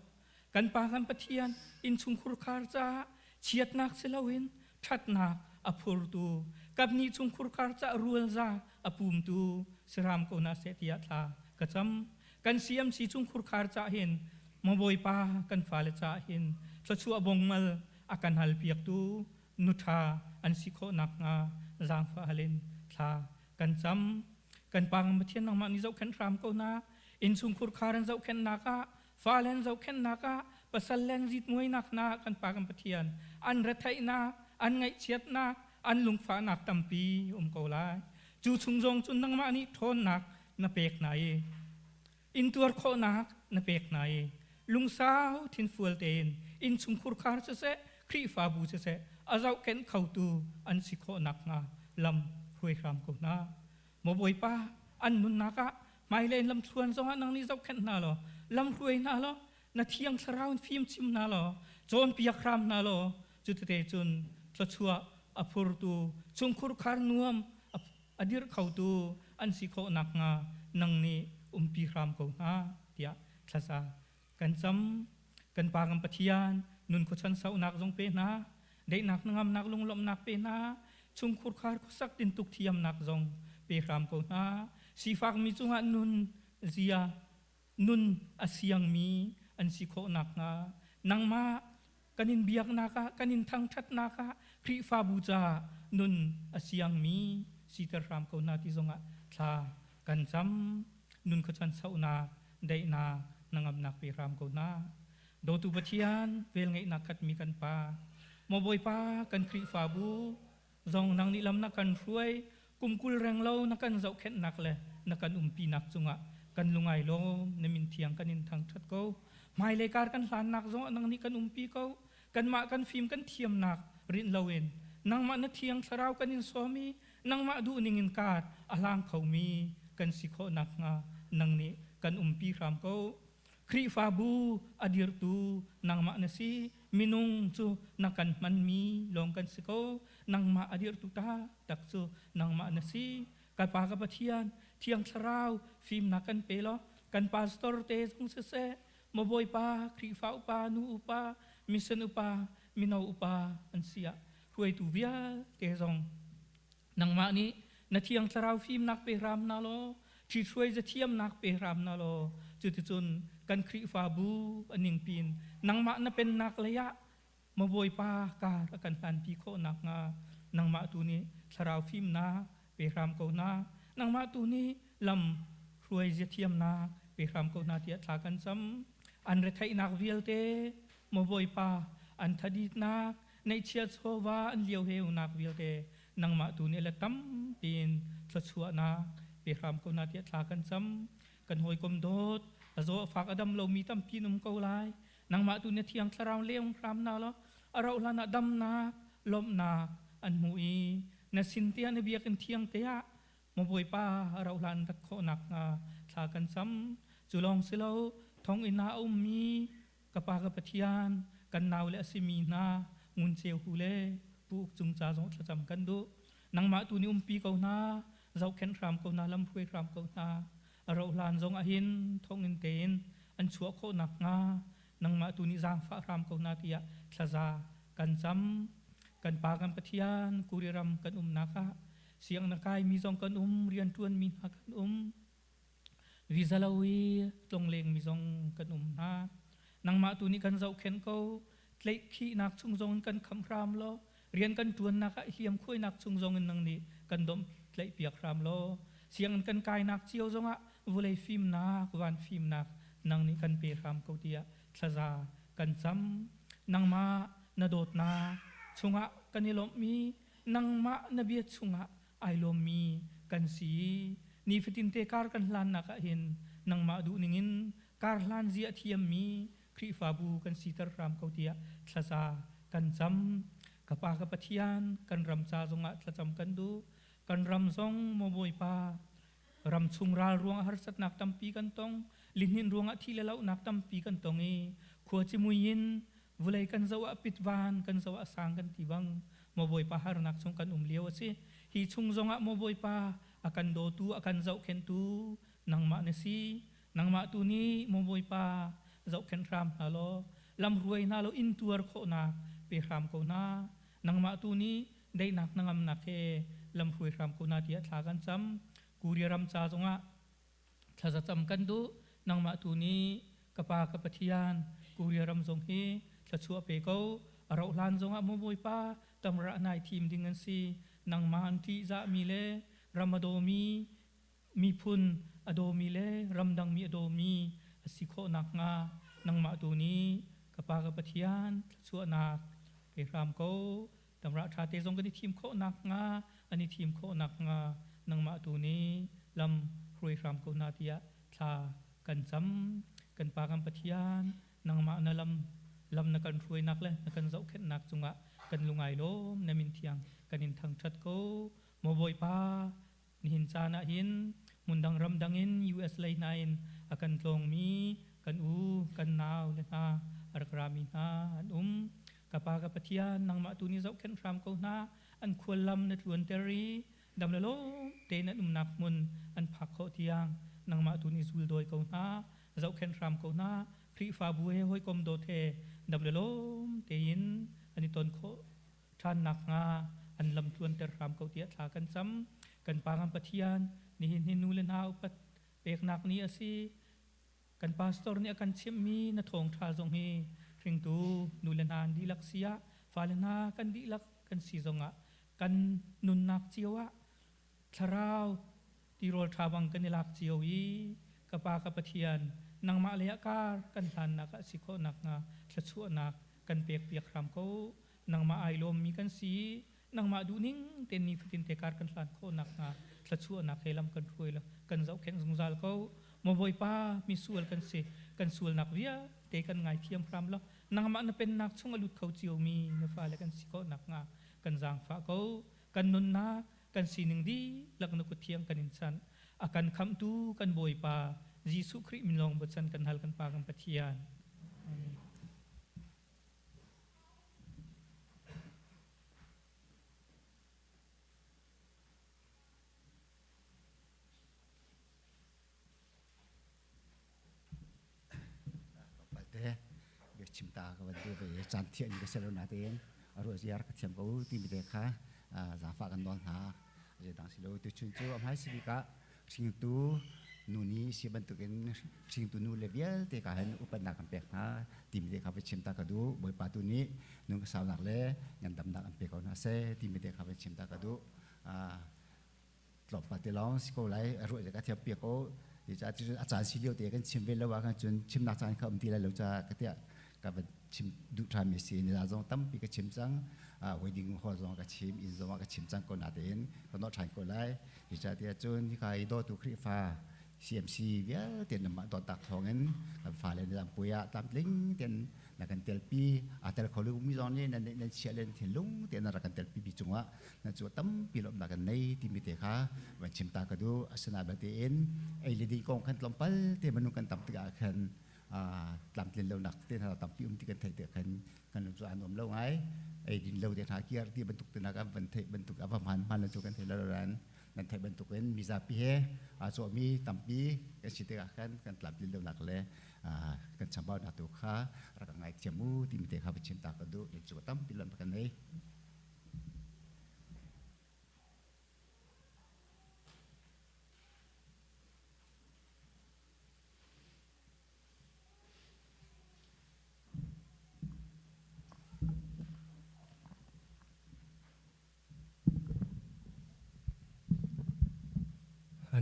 kan Pa kan Pathian innchungkhur khar caah. Chiatnak si loin ṭhatnak a phurtu, kapnih chung khurkhar ca rualza a pumtu si hram ko hna seh tiah thla ka cam. Kan CMC chung khurkhar ca hin maw Bawipa kan fale ca hin thluachuah bongmal a kan hal piaktu nu ṭha an si khawh nakhnga zaangfah hal in thla kan cam. Kan Pa Pathian nangmah nih zohkhenh hram ko hna. Innchungkhur khar an zohkhenhnak ah, fale an zohkhenhnak ah, pasal le an ritmuainak hna kan Pa kan Pathian an retheihnak, an ngaihchiatnak, an lungfahnak tampi um ko lai. Cu chung zong cun nangmah nih ṭhawnnak na pek hna i intuar khawhnak na pek hna i lungsau thinfual tein innchungkhur khar siseh Khrihfabu siseh a zohkhenh khotu an si khawh nakhnga lam hruai hram ko hna. Maw Bawipa, an nunnak ah hmailei in lamthluan zongah nang nih zohkhenh hna law lam hruai hna law na thiang thlarau in fim chim hna law cawnpiak hram hna law cutete cun thluachuah a phurtu chungkhur khar nuam a dirh khotu an si khawh nakhnga nang nih umpi hram ko hna tiah thlaza kan cam. Kan Pa kan Pathian, nun khuachan sauhnak zong pe hna, daihnak hnangamnak lunglawmhnak pe hna, chungkhur khar khuasak tintuk thiamnak zong pe hram ko hna. Sifakmi cungah nun zia nun a siangmi an si khawh nakhnga nangmah kan in biaknak ah kan in thangṭhatnak ah Khrihfabu caah nun a siangmi siter hram ko hna ti zongah thla kan cam. Nun khuachan sauhnak daihnak hnangamnak pe hram ko hna. Dawtu Pathian, velngeihnak khatmi kan Pa, maw Bawipa kan Khrihfabu zong nang nih lam na kan hruai, kum 20 reng lo na kan zohkhenhnak le na kan umpinak cungah kan lungai lawm, na min thiang kan in thangṭhat ko. Hmailei kar kan hlannak zongah nang nih kan umpi ko. Kanmah kan fim kan thiamnak rinh loin nangmah na thiang thlarau kan in sawm i nangmah duhning in kar a hlang khomi kan si khawh nakhnga nang nih kan umpi hram ko. Khrihfabu a dirtu nangmah na si, minung cu na kan hmanmi lawng kan si ko. Nangmah a dirtu taktak cu nangmah na si. Ka Pa ka Pathian, Thiang Thlarau fimnak kan pe law, kan pastor te zong siseh, maw Bawipa, Khrihfa upa, nu upa, mission upa, mino upa an si ah hruaitu vialte zong nangmah nih na Thiang Thlarau fimnak pe hram hna law, ṭhithruai zathiamnak pe hram hna law, cuticun kan Khrihfabu a ningpin nangmah na pennak lei ah maw Bawipa kar a kan hlanpi khawh nakhnga nangmah tu nih thlarau fimnak pe hram ko hna, nangmah tu nih lam hruai ziathiamnak pe hram ko hna tiah thla kan cam. An retheihnak vialte maw Bawipa an thaditnak neihchia chawva an lio heunak vialte nangmah tu nih le tampi in thluachuahnak pe hram ko hna tiah thla kan cam. Kan hawikom dawt a zaw a fak a dam lomi tampi in um ko lai. Nangmah tu na thiang thlarau leong hram na law a rauh hlan ah damnak lawmhnak an hmu i na sin tiah na biakinn thiang te ah maw Bawipa a rauh hlan rat khawh nakhnga thla kan cam. Cu lawng si lo, thonginn ah a ummi ka pa ka Pathian kan nau le a simi hna Ngun Ceu Hu le Pu Uk Cung ca zong thlacam kan duh. Nangmah tu nih umpi ko hna, zohkhenh hram ko hna, lamhruai hram ko hna. A rauh hlan zong ahhin thonginn tein an chuah khawh nakhnga nangmah tu nih zaangfah hram ko hna tiah thlaza kan cam. Kan Pa kan Pathian, Kuri ram kan umnak ah siang na kaimi zong kan um, rianṭuanmi hna kan um. Visa lo i tlonglengmi zong kan um hna. Nangmah tu nih kan zohkhenh ko. Tlaihkhihnak chung zong in kan khamh hram law, rian kan ṭuannak ah hliamkhuainak chung zong in nang nih kan domh tlaihpiak hram law, sianginn kan kainak cio zongah vawlei fimnak, van fimnak nang nih kan pe hram ko tiah thlaza kan cam. Nangmah na dawtnak chungah kan i lawmhmi, nangmah na bia chungah ai lawmmi kan si. Nifatin te kar kan hlannak ah hin nangmah duh ningin kar hlan zia a thiammi Khrihfabu kan siter hram ko tiah thlaza kan cam. Ka Pa ka Pathian, kan ram ca zongah thlacam kan duh. Kan ram zong maw Bawipa, ram chung ral ruangah harsatnak tampi kan tong, lihnin ruangah thi le lohnak tampi kan tong i khua cimui in vulei kan zoh ah pitvan kan zoh ah sang kan ti bang maw Bawipa harnak chung kan um lio a si. Hi chung zongah maw Bawipa a kan dawtu a kan zohkhenhtu nangmah na si. Nangmah tu nih maw Bawipa zohkhenh hram hna law lamhruai hna law intuar khawhnak pe hram ko hna. Nangmah tu nih daihnak hnangamnak he lamhruai hram ko hna tiah thla kan cam. Korea ram ca zongah thlazacam kan duh. Nangmah tu nih ka Pa ka Pathian Korea ram zong hi thluachuah pe ko. A rauh hlan zongah maw Bawipa tamrah nai thim ding an si. Nangmah an ṭihzahmi le ram a dawmi miphun a dawmi le ramdangmi a dawmi a si khawh nakhnga nangmah tu nih ka Pa ka Pathian thluachuahnak pe hram ko. Damrah ṭha te zong kan i thim khawh nakhnga an i thim khawh nakhnga nangmah tu nih lam hruai hram ko hna tiah thla kan cam. Kan Pa kan Pathian nangmah na lam lam na kan hruainak le na kan zohkhenhnak cungah kan lungai lawm na min thiang kan in thangṭhat ko. Maw Bawipa, nihin caan ah hin hmundang ramdang in US lei hna in a kan tlawngmi kan u kan nau le hna a rak rami hna an um. Ka Pa ka Pathian, nangmah tu nih zohkhenh hram ko hna. An khuallam na tluanter i dam le lawm tein an umnak hmun an phak khawh tiang nangmah tu nih zul dawi ko hna, zohkhenh hram ko hna. Khrihfabu he hawikom dawt he dam le lawm tein an i ton khawh ṭhan nakhnga an lam tluanter hram ko tiah thla kan cam. Kan Pa kan Pathian, nihin hi nu le hna upat peknak ni a si. Kan pastor nih a kan chimhmi na thawngṭha zong hi hringtu nu le hna an dihlak si ah, fale hna kan dihlak kan si zongah kan nunnak cio ah thlarau tirawl ṭha bang kan i lak cio i ka Pa ka Pathian nangmah lei ah kar kan hlannak ah si khawh nakhnga thluachuahnak kan pekpiak hram ko. Nangmah ai lawmmi kan si i nangmah duhning tein nifatin te kar kan hlan khawh nakhnga thluachuahnak he lam kan hruai la kan zohkhenh zungzal ko. Maw Bawipa, mi sual kan si, kan sualnak vialte kan ngaithiam hram law nangmah na pennak chung a lut kho ciomi na fale kan si khawh nakhnga kan zaangfah ko. Kan nunnak, kan sining dihlak na kut thiang kan in chanh. A kan khamhtu kan Bawipa Jesuh Khrih min lawng bochan kan hal kan Pa kan Pathian. Amen. Palte bia chim ta ka van du ve caan thiah ni ka selo na tein aru ziar ka thiam ko ti mi te kha zafa kan nawl hna zeidang si lo tu chun cu a hmai si ka hringtu nu ni si bantukin hringtu nu le vialte ka hin upatnak kan pek hna timi te kha va chim ta ka duh. Bawipa tu nih nung ka saunak le ngandamnak an pe ko hna seh timi te kha va chim ta ka duh. Tlawmpal te lawng si ko lai, ruah ka thiam piak ko. A caan si lio te kan chim ve lo ah kan cun chimnak caan kha um ti lai lo ca ka tiah ka van chim duh ṭhan mi si. Ni zong tampi ka chim cang, wedding hall zong ka chim, inn zong ah ka chim cang ko natein ka nawh ṭhan ko lai. Zeicahtiah cun hika i dawtu Khrihfa CMC vialte nan mah dawtnak thawngin kan fale nan puai ah tlamtling tein na kan telpi. Aa tel kho lomi zong nih nan nan chiah le nan thinlung tein nan rak kan telpi mi cungah nan cu tampi lawmhnak kan nei timi te kha van chim ta ka duh. Asinain belte in ei le din kong khan tlawmpal te minung kan tam tikah khan tlamtlin lonak te hna tampi um ti kan theih tikah khan kan lung cu aa nuam lo ngai. Ei din lo te hna kiar ti bantuk te hna kan van theih bantuk a va hmaan hmaan lo cu kan thei lo ran nan theih bantuk in mizapi he aa cawhmi tampi kan si tikah khan kan tlamtlin lonak le kan chambaunak tu kha rak ngai thiam u timi te kha va chim ta ka duh. Cu tampi lam kan nei.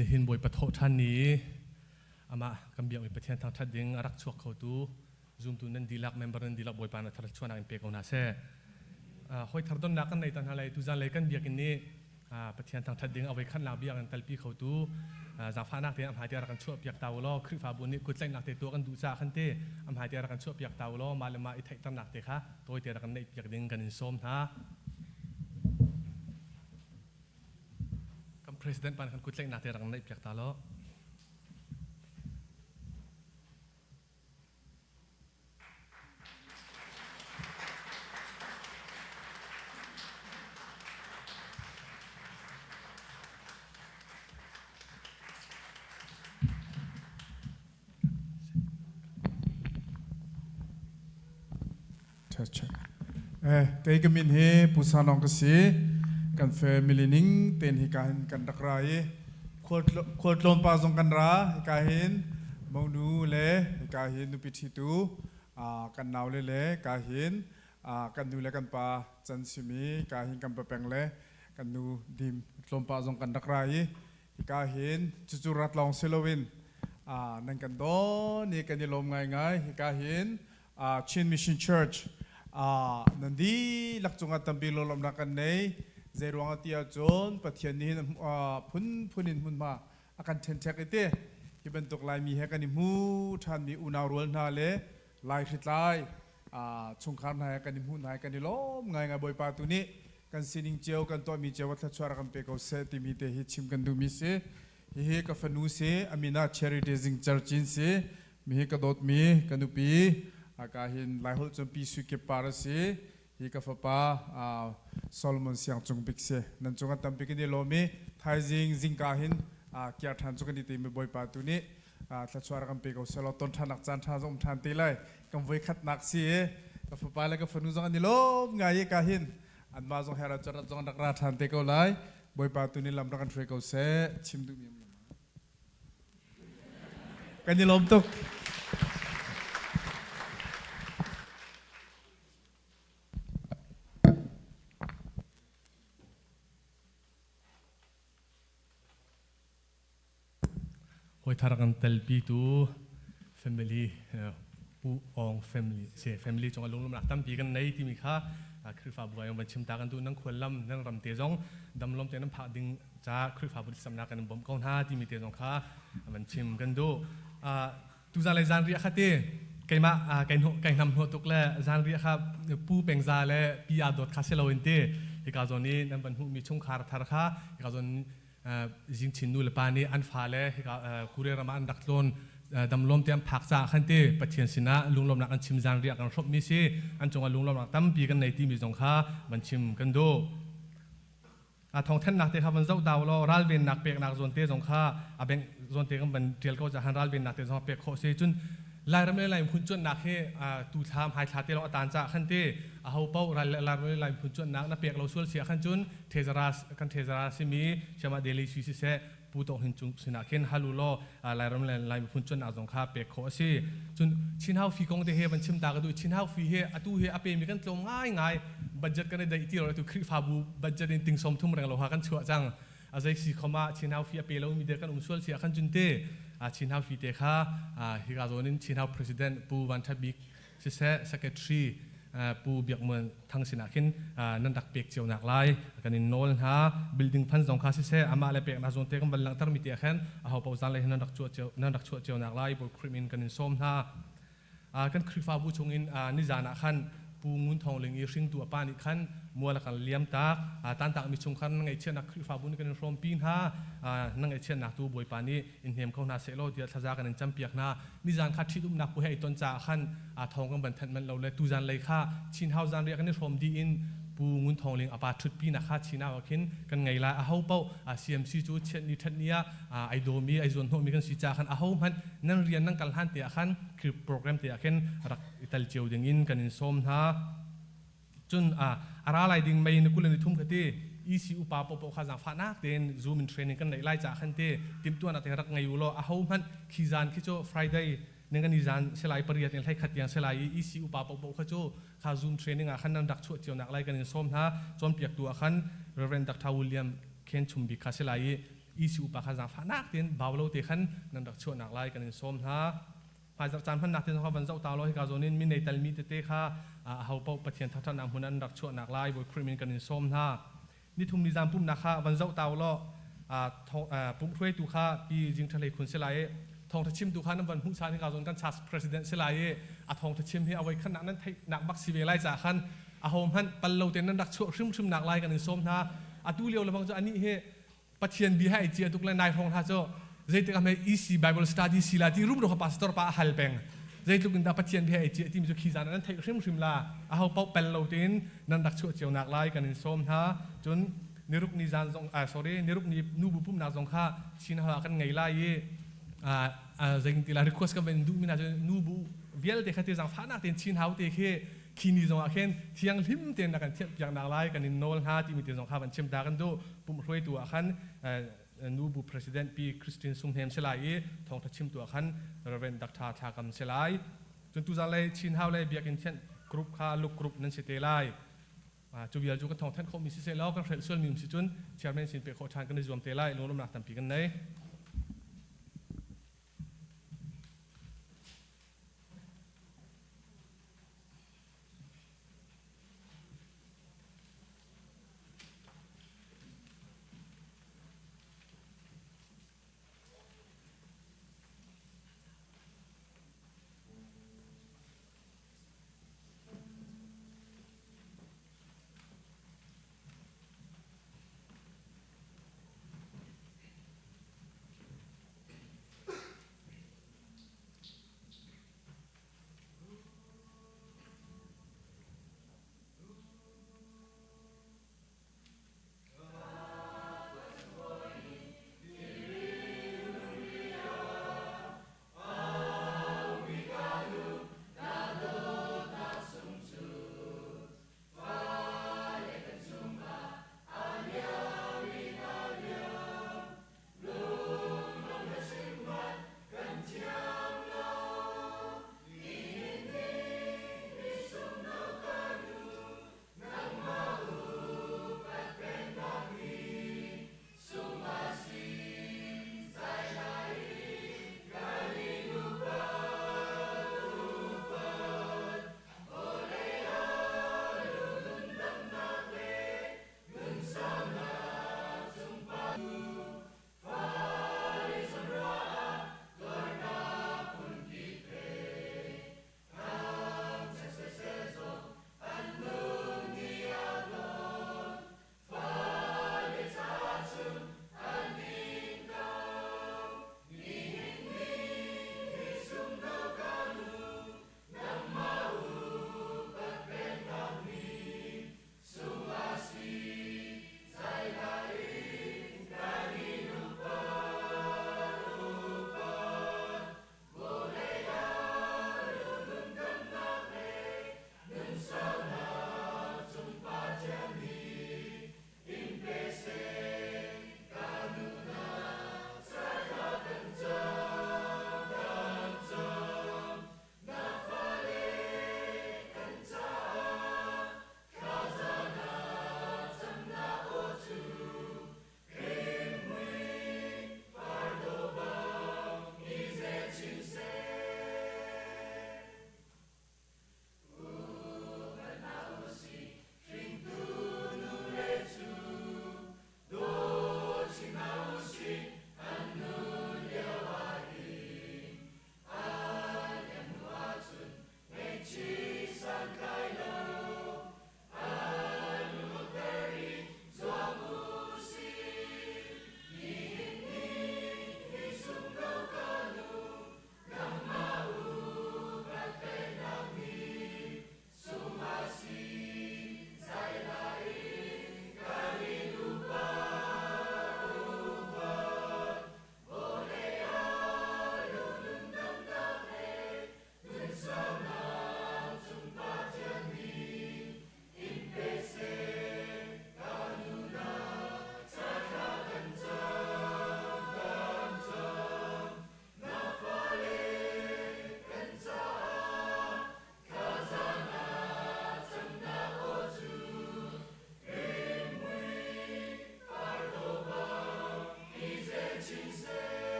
Nihin Bawipa thawh ṭhan ni amah kan biakmi Pathian thangṭhat ding a rak chuak khotu zumtu nan dihlak member nan dihlak Bawipa na thar chuahnak in pe ko hna seh. Hawi thar donnak kan nei ta hna lai tuzan lei kan biakinn nih Pathian thangṭhat ding a voi khatnak bia kan telpi khotu zaangfahnak tein a hmai te rak kan chuahpiak ta u law Khrihfabu nih kuttlaihnak te tuah kan duh caah khan te a hmai te rak kan chuahpiak ta u law mah le mah i theihternak te kha tawite rak kan neihpiak ding kan in sawm hna. Kan president pan kan kuttlaihnak te rak kan neihpiak ta law. Eh, kei ka min hi Pu Sanong ka si. Kan family ning ten hi ka hin kan rak ra i khualtlawn pa zong kan ra. Hika hin monu le hika hin nupi ṭhitu kan naule le ka hin kan nu le kan pa can simi ka hin kan papeng le kan nu dim tlawmpa zong kan rak ra i hika hin cucu rat lawng si loin nan kan don i kan i lawm ngaingai. Hika hin Chin Mission Church nan dihlak cungah tampi lawlawmnak kan nei. Zeiruang ah ti ahcun Pathian nih hin phunphun in hmunhma a kan ṭhenṭhek i ti hi bantuk Laimi he kan i hmu ṭhanmi unau rual hna le Lai hritlai chungkhar hna he kan i hmuh hna i kan i lawm ngaingai. Bawipa tu nih kan sining cio kan tuahmi cio thluachuah rak kan pe ko seh timi te hi chim kan duhmi si. Hihi ka fanu si, a min ah Charity Zing Cercin si. Mi hi ka dawtmi ka nupi ka hin Laiholh cun Pi Sui Kip Par a si. Hi ka fapa Solomon Siang Cung Bik si. Nan cungah tampi kan i lawm i thaizing zingka hin kiar ṭhan cu kan i tim i Bawipa tu nih thluachuah rak kan pe ko seh law ton ṭhannak caan ṭha zong um ṭhan te lai. Kan voikhatnak si i ka fapa le ka fanu zong an i lawm ngai i ka hin anmah zong her ah zong rak ra ṭhan te ko lai. Bawipa tu nih lam rak kan hruai ko seh. Chim duhmi um Kan i lawm tuk. Hawi thar kan telpitu family Pu Ong family se family cung a lunglawmnak tampi kan nei timi kha Khrihfabu ah van chim ta kan duh. Nan khuallam nan ram te zong damlom te nan phak ding ca Khrihfabu samnak kan bawmh ko hna timi te zong kha van chim kan duh. Tuzan le zan riah kha ti keimah kai hnawh kai hnam hnawh tuk le zan riah kha pu pengza le pi aa dawt kha si loin ti hika zawn i nan van hmuhmi chungkhar thar kha hika zawn Jingchin nu le pa nih an fale hika Korea ram ah an rak tlawn damlawm te an phak caah khan ti Pathian sinah lunglawmnak an chim zan riah kan hrawmhmi si an cungah lunglawmnak tampi kan nei timi zong kha van chim kan duh. A thawngthanhnak te kha van zoh ta law ralvennak peknak zawn te zong kha a bank zawn te kan van tial ko caah ralvennak te zong pek khawh si. Cun Lairam le Lai phun cuanhnak hi tu thla hmai thla te lawng a tan caah khan ti a ho paoh ral le Lai phun cuanhnak na pek lo sual si ah khan cun thezara kan thezara simi Siama Daily Sui siseh Pu Tawk Hin Cung sinah khin hal u law Lairam le Lai miphun cuanhnak zong kha pek khawh a si. Cun Chin Hau Fi kong te he van chim ta ka duh. Chin Hau Fi hi atu hi a pemi kan tlawm ngaingai. Budget kan i daih ti lo, atu Khrihfabu budget in ting 30 reng lo ha kan chuah cang. A zei si khom ah Chin Hau Fi a pe lomi de kan um sual si ah khan cun te Chin Hau Fi te kha hika zawn in Chin Hau President Pu Van Tha Bik siseh Secretary Pu Biak Muan Thang sinah khin nan rak pek cio nak lai kan in nawl hna. Building fund zong kha siseh amah le peknak zawn te kan van langhter mi te khan a ho paoh zan le nan rak chuah cio nan rak chuah cio nak lai Bawi Khrih min kan in sawm hna. Kan Khrihfabu chungin nizan ah khan Pu Ngun Thawng Ling i hringtu a pa nih khan mual a kan liam tak. Tantak mi chung khan na ngaihchiatnak Khrihfabu nih kan in hrawmpi hna. Na ngaihchiatnak tu Bawipa nih in hnem kho hna seh law tiah thlaza kan in campiak hna. Nizan kha ṭhitumnak pu he i ton caah khan thawng kan van thanh manh lo le tuzan lei kha Chin Hau zanriah kan i hrawm dih in Pu Ngun Thawng Ling a pa ṭhutpinak kha Chin Hau ah khin kan ngei lai. Aho paoh CMC cu chiat ni ṭhat ni ah ai dawmi ai zuan hnawhmi kan si caah khan aho hmanh nan rian nan kal hlan te ah khan program te ah khin rak i tel cio ding in kan in sawm hna. Cun a ra lai ding May ni 23 kha ti EC upa paohpaoh kha zaangfahnak tein Zoom in training kan neih lai caah khan ti timhtuahnak te rak ngei u law aho hmanh khi zan khi cu Friday ningani zan selai 8 in 11 tiang selai i EC upa paohpaoh kha cu kha Zoom training ah khan nan rak chuah cio nak lai kan in sawm hna. Cawnpiaktu ah khan Reverend Dr. William Khen Chumbik kha selai i EC upa kha zaangfahnak tein bau lo te khan nan rak chuah nak lai kan in sawm hna. Hmaizarh caan hmannak te zong kha van zoh ta law hika zawn in mi nei talmi tete kha aho paoh Pathian thangṭhatnak hmun an rak chuahnak lai Bawi Khrih min kan in sawm hna. Nithum ni zan pumhnak kha van zoh ta law pumhruaitu kha Pi Jing Ṭha Hlei Khun si lai i thawngṭha chimtu kha nan van hmuh caan hika zawn kan church president si lai i a thawngṭha chim hi a voi khatnak nan theihnak bak si ve lai caah khan aho hmanh pal lo tein nan rak chuah hrimhrim nak lai kan in sawm hna. Atu lio lebang cu anih hi Pathian bia hai cia tuk le nai hrawng hna cu zeitik ah EC Bible study si la ti rum ro pastor pa a hal peng. Zeitluk in dah Pathian bia ai cia timi cu khi zan nan theih hrimhrim la. A ho paoh pel lo tein nan rak chuah cio nak lai kan in sawm hna. Cun niruk ni zan zong sorry, niruk ni nubu pumnak zong kha Chin hall ah kan ngei lai i zeitin ti la request kan van duh mi hna cu nubu vialte kha ti zaangfahnak tein chin hau te khi khi ni zong ah khin thianghlim tein na kan thianh piak nak lai kan in nawl hna timi te zong kha van chim ta kan duh. Pumh hruaitu ah khan nubu president pi Christine Sunghnem si lai i thawngtha chimtu ah khan Reverend Dr. Thla Kam si lai. Cun tuzan lei Chin Hau lei biakinn thianh group kha luk group nan si te lai. Cu vial cu kan thawng thanh khawhmi siseh law kan hrelh sualmi um si cun chairman sin pek khawh ṭhan kan i zuam te lai. Lunglawmhnak tampi kan nei.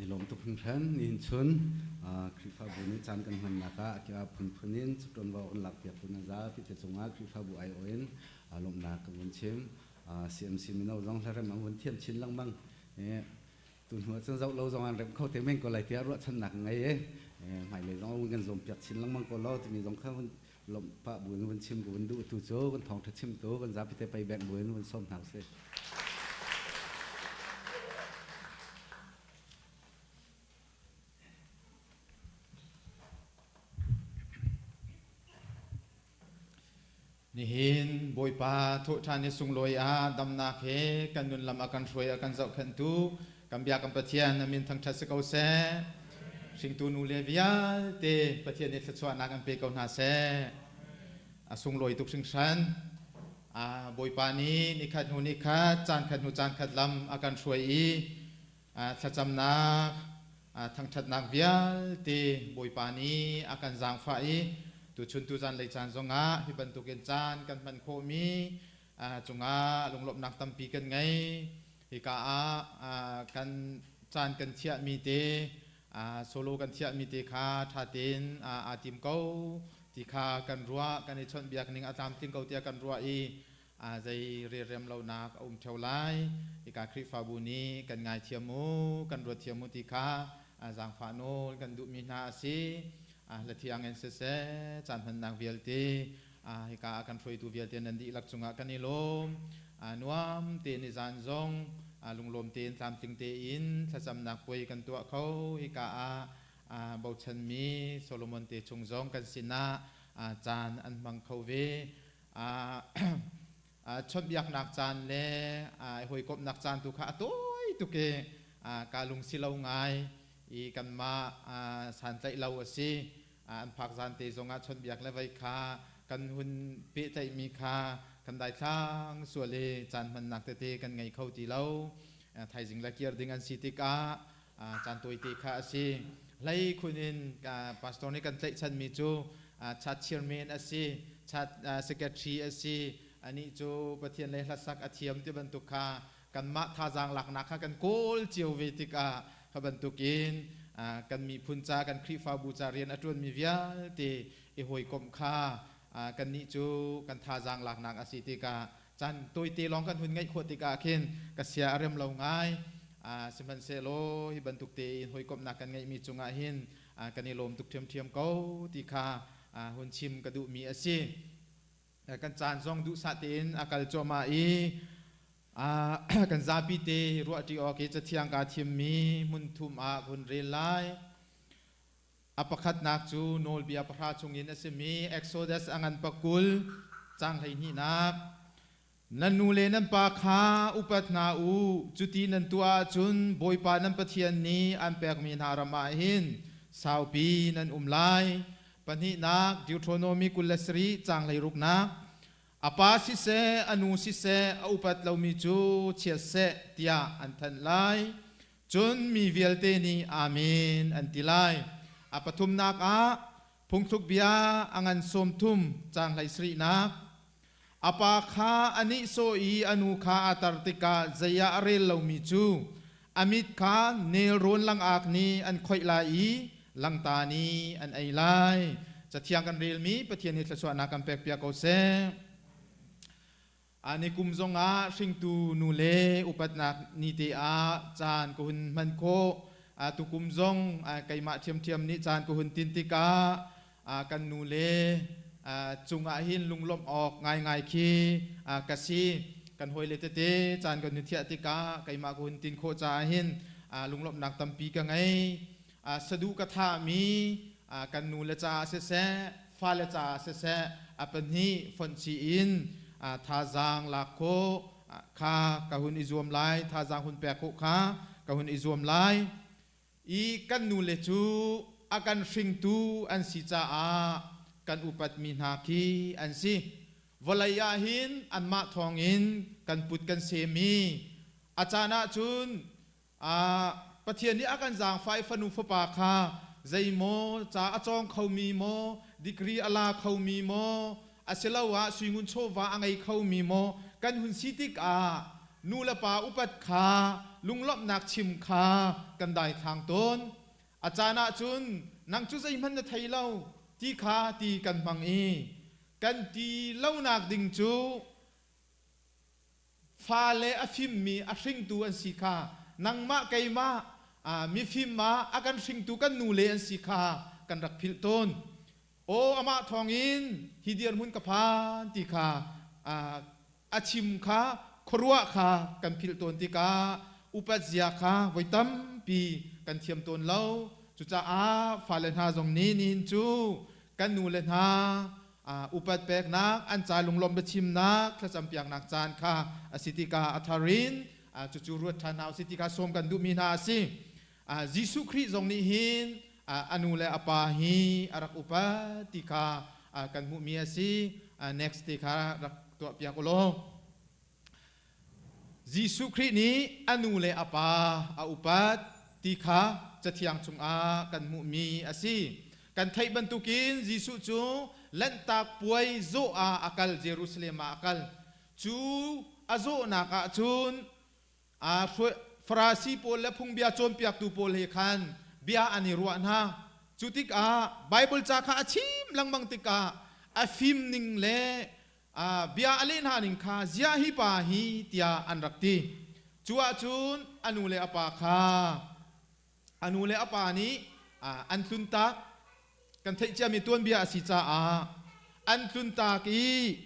Ni lawm tuk hringhran nihin chun Khrihfabu nih caan kan hmannak ah a phunphun in ṭuanvo kan lakpiaktu nan zapi te cungah Khrihfabu aiawh in lawmhnak kan vun chim. CMC mino zong hlarem an vun thiam chin lengmang. Tu hnu ah cun zoh lo zong an remh kho te men ko lai tiah ruahchannak ka ngei i hmailei zong an kan zuampiak chin lengmang ko lo timi zong kha vun lawmh pah buin vun chim ka vun duh tu cu kan thawngṭha chimtu kan zapi te pei bengh buin vun sawm hna usih. Nihin Bawipa Bawipa thawhṭhan ni sunglawi ah damnak he kan nun lam a kan hruai a kan zohkhenhtu kan bia kan Pathian a min thangṭhat si ko seh. Hringtu nu le vialte Pathian nih thluachuahnak an pe ko hna seh. A sunglawi tuk hringhran. Bawipa nih nikhat hnu nikhat, caan khat hnu caan khat lam a kan hruai i thlacamnak, thangṭhatnak vialte Bawipa nih a kan zaangfah i tuchun tuzan lei caan zongah hi bantukin caan kan hman khawhmi cungah lunglawmhnak tampi kan ngei. Hika ah kan caan kan thiahmi te, solo kan thiahmi te kha ṭha tein aa tim ko ti kha kan ruah, kan i chawnhbiak ning a tlamtling ko tiah kan ruah i zei relrem lonak a um ṭheo lai. Hika Khrihfabu nih kan ngaithiam u, kan ruat thiam u ti kha zaangfah nawl kan duhmi hna a si. Hlathiang in siseh, caan hmannak vialte, hika ah kan hruaitu vialte nan dihlak cungah kan i lawm. Nuam tein i zan zong lunglawm tein tlamtling tein thlacamnak puai kan tuah kho. Hika ah bochanmi Solomon te chung zong kan sinah caan an hmang kho ve. Chawnhbiaknak caan le hawikomhnak caan tu kha a tawi tuk i kaa lungsi lo ngai i kanmah santlaih lo a si. An phak zan te zongah chawnhbiak le vei kha kan hun pehtlaihmi kha kan daithlang sual i caan hmannak tete kan ngei kho ti lo. Thaizing le kir ding an si tikah caan tawite kha a si. Hlei khun in pastor nih kan tlaihchanmi cu chat chairman a si, chat secretary a si, anih cu Pathian lei hlasak a thiam ti bantuk kha kanmah thazaang laknak kha kan kawl cio ve tikah kha bantukin kan miphun ca kan Khrihfabu ca rian a ṭuanmi vialte i hawikomh kha kannih cu kan thazaang laknak a si tikah caan tawite lawng kan hun ngeih khawh tikah khin ka sia a rem lo ngai. Sihmanhsehlaw hi bantuk tein hawikomhnak kan ngeihmi cungah hin kan i lawm tuk ṭhiamṭhiam ko ti kha hun chim ka duhmi a si. Kan caan zong duhsah tein a kal cuahmah i kan zapi te ruahṭi awk i Cathiang kaa thimmi hmun thum ah hun rel lai. A pakhatnak cu Nawlbia pahra chungin a simi Exodus a ngan pakul caang hleihnihnak. Nan nu le nan pa kha upat hna u, cuti nan tuah ahcun Bawipa nan Pathian nih an pekmi hna ram ah hin saupi nan um lai. Pahnihnak Deuteronomy 27 caang hleiruknak. A pa siseh, a nu siseh, a upat lomi cu chiat seh tiah an thanh lai. Cun mi vialte nih Amen an ti lai. A pathumnak ah phungthluk bia a ngan sawm thum caang hlei sarihnak. A pa kha a nihsawh i a nu kha a tar tikah zei ah a rel lomi cu a mit kha nelrawn langak nih an khoih lai i langta nih an ei lai. Cathiang kan relmi Pathian nih thluachuahnak kan pekpiak ko seh. Ni kum zongah hringtu nu le upatnak ni te ah caan ka hun hman khawh. Tukum zong keimah ṭhiamṭhiam nih caan ka hun tin tikah kan nu le cungah hin lunglawmh awk ngaingai khi ka si. Kan hawile tete caan kan hun thiah tikah keimah ka hun tin khawh caah hin lunglawmhnak tampi ka ngei. Saduh ka thahmi kan nu le caah siseh, fale caah siseh a pahnih fonh chih in thazaang lak khawh kha ka hun i zuam lai, thazaang hun pek khawh kha ka hun i zuam lai. I kan nu le cu a kan hringtu an si caah kan upatmi hna khi an si. Vawlei ah hin anmah thawngin kan put kan sem i a caan ahcun Pathian nih a kan zaangfah i fanu fapa kha zeimaw ca a cawng khomi maw, degree a la khomi maw, asiloah suingun chawva a ngei khomi maw kan hun si tikah nu le pa upat kha lunglawmhnak chim kha kan daithlang tawn. A caan ahcun nang cu zeihmanh na thei lo ti kha ti kan hmang i kan ti lonak ding cu Fale a fimmi a hringtu an si kha nangmah keimah mifim ah a kan hringtu kan nule an si kha kan rak philh tawn. Aw amah thawngin hi dirhmun ka phan ti kha a chim kha khuaruah kha kan philh tawn tikah upat zia kha voi tampi kan thiam tawn lo. Cucaah fale hna zong nih nihin cu kan nule hna Upat peknak, an ca lunglawmh biachimnak, thlacampiaknak caan kha a si tikah a thar in cucu ruat ṭhan hna usih ti kha sawm kan duhmi hna a si. Jesuh Khrih zong nih hin a nu le a pa hi a rak upat ti kha kan hmuhmi a si. Next te kha rak tuahpiak u law. Jesuh Khrih nih a nu le a pa a upat ti kha Cathiang chungah kan hmuhmi a si. Kan theih bantukin Jesuh cu Lanhtak Puai zawh ah a kal, Jerusalem ah a kal. Cu a zawhnak ah cun Farasi pawl le phungbia cawnpiaktu pawl he khan bia an i ruah hna. Cu tikah Baibal ca kha a chim lengmang tikah a fimning le bia a leh hna ning kha ziah hi pa hi tiah an rak ti. Cu ahcun a nu le a pa kha a nu le a pa nih an tluntak. Kan theih ciami tuanbia a si caah an tluntak i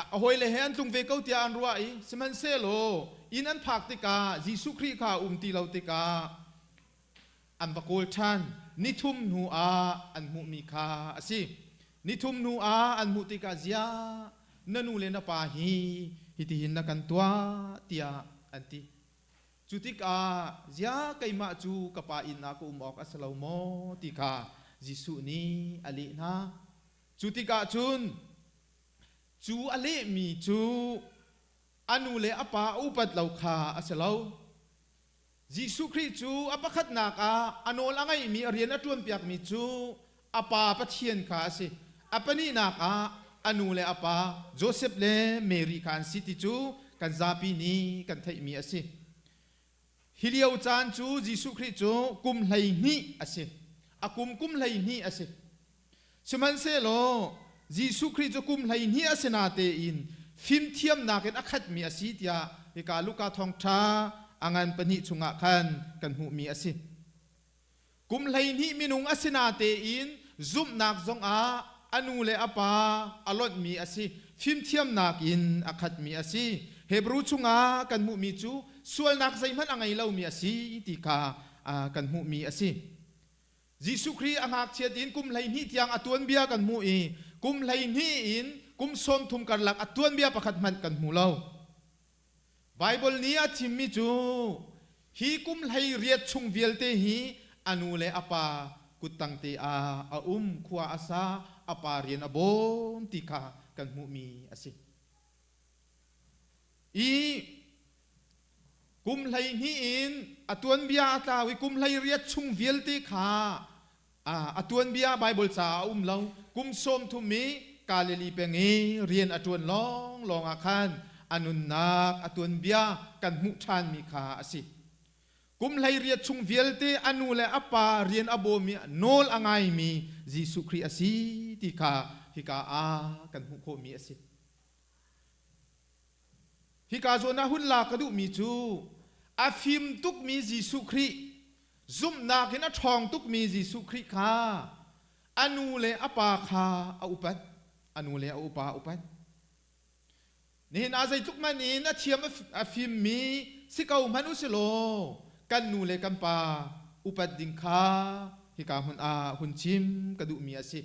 a hawile he an tlung ve ko tiah an ruah i sihmanhsehlaw inn an phak tikah Jesuh Khrih kha a um ti lo tikah an va kawl ṭhan. Nithum hnu ah an hmuhmi kha a si. Nithum hnu ah an hmuh tikah ziah na nu le na pa hi hitihin na kan tuah tiah an ti. Cu tikah ziah keimah cu ka pa inn ah ka um awk a si lo maw ti kha Jesuh nih a leh hna. Cu tikah cun cu a lehmi cu a nu le a pa a upat lo kha a si lo. Jesuh Khrih cu a pakhatnak ah a nawl a ngeihmi a rian a ṭuanpiakmi cu a Pa Pathian kha a si. A pahnihnak ah a nu le a pa Josef le Mary kha an si ti cu kan zapi nih kan theihmi a si. Hi lio caan cu Jesuh Khrih cu kum 12 a si. A kum kum 12 a si. Sihmanhsehlaw Jesuh Khrih cu kum 12 a si natein fimthiamnak in a khatmi a si tiah hika Luka thawngṭha a ngan pahnih chungah khan kan hmuhmi a si. Kum 12 minung a si natein zumhnak zongah a nu le a pa a lonhmi a si, fimthiamnak in a khatmi a si. Hebrew chungah kan hmuhmi cu sualnak zeihmanh a ngei lomi a si ti kha kan hmuhmi a si. Jesuh Khrih a ngakchiat in kum 12 tiang a tuanbia kan hmuh i kum 12 in kum 30 karlak a tuanbia pakhat hmanh kan hmu lo. Baibal nih a chimmi cu hi kum 18 chung vialte hi a nu le a pa kuttang te ah a um, khua a sa, a pa rian a bawm ti kha kan hmuhmi a si. I Kum 12 in a tuanbia a tlau i kum 18 chung vialte kha a tuanbia Baibal caah a um lo. Kum 30 i Galilee peng i rian a ṭuan lawnglawng ah khan a nunnak a tuanbia kan hmuh ṭhanmi kha a si. Kum 18 chung vialte a nu le a pa rian a bawm i nawl a ngaimi Jesuh Khrih a si ti kha hika ah kan hmuh khawhmi a si. Hika zawn ah hun la ka duhmi cu a fim tukmi Jesuh Khrih, zumhnak in a ṭhawng tukmi Jesuh Khrih kha a nu le a pa kha a upat. A nu le a upa a upat. Nihin ah zeitluk man in a thiam a fimmi si ko hmanh u si law kan nu le kan pa upat ding kha hika hmun ah hun chim ka duhmi a si.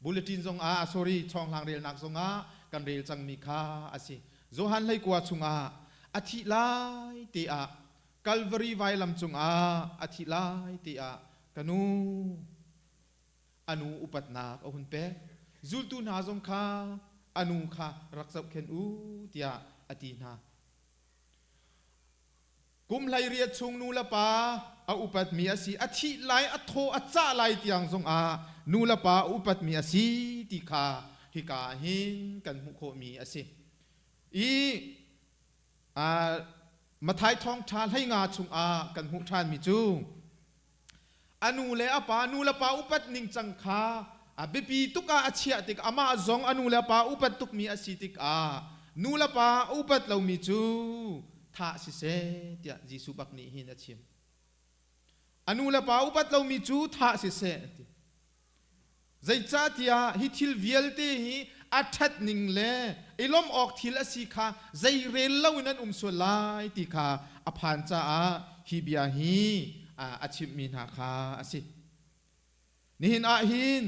Bulletin zongah sorry chawnghlang relnak zongah kan rel cangmi kha a si. Johan 19 chungah a thih lai te ah Calvary vailam cungah a thih lai te ah ka nu a nu upatnak a hun pek. Zultu hna zong kha a nu kha rak zohkhenh u tiah a ti hna. Kum 18 chung nu le pa a upatmi a si. A thih lai, a thaw a cah lai tiang zongah nu le pa a upatmi a si ti kha hika ah hin kan hmuh khawhmi a si. I Matthai thawngṭha 15 chungah kan hmuh ṭhanmi cu a nu le a pa nu le pa upat ningcang kha a biapi tuk ah a chiah tik amah zong a nu le pa upat tukmi a si tikah nu le pa upat lomi cu thah siseh tiah Jesuh bak nih hin a chim. A nu le pa upat lomi cu thah siseh a ti. Zeicahtiah hi thil vialte hi a ṭhat ning le i lawmh awk thil a si kha zeirel loin an um sual lai ti kha a phan caah hi bia hi a chimhmi hna kha a si. Nihin ah hin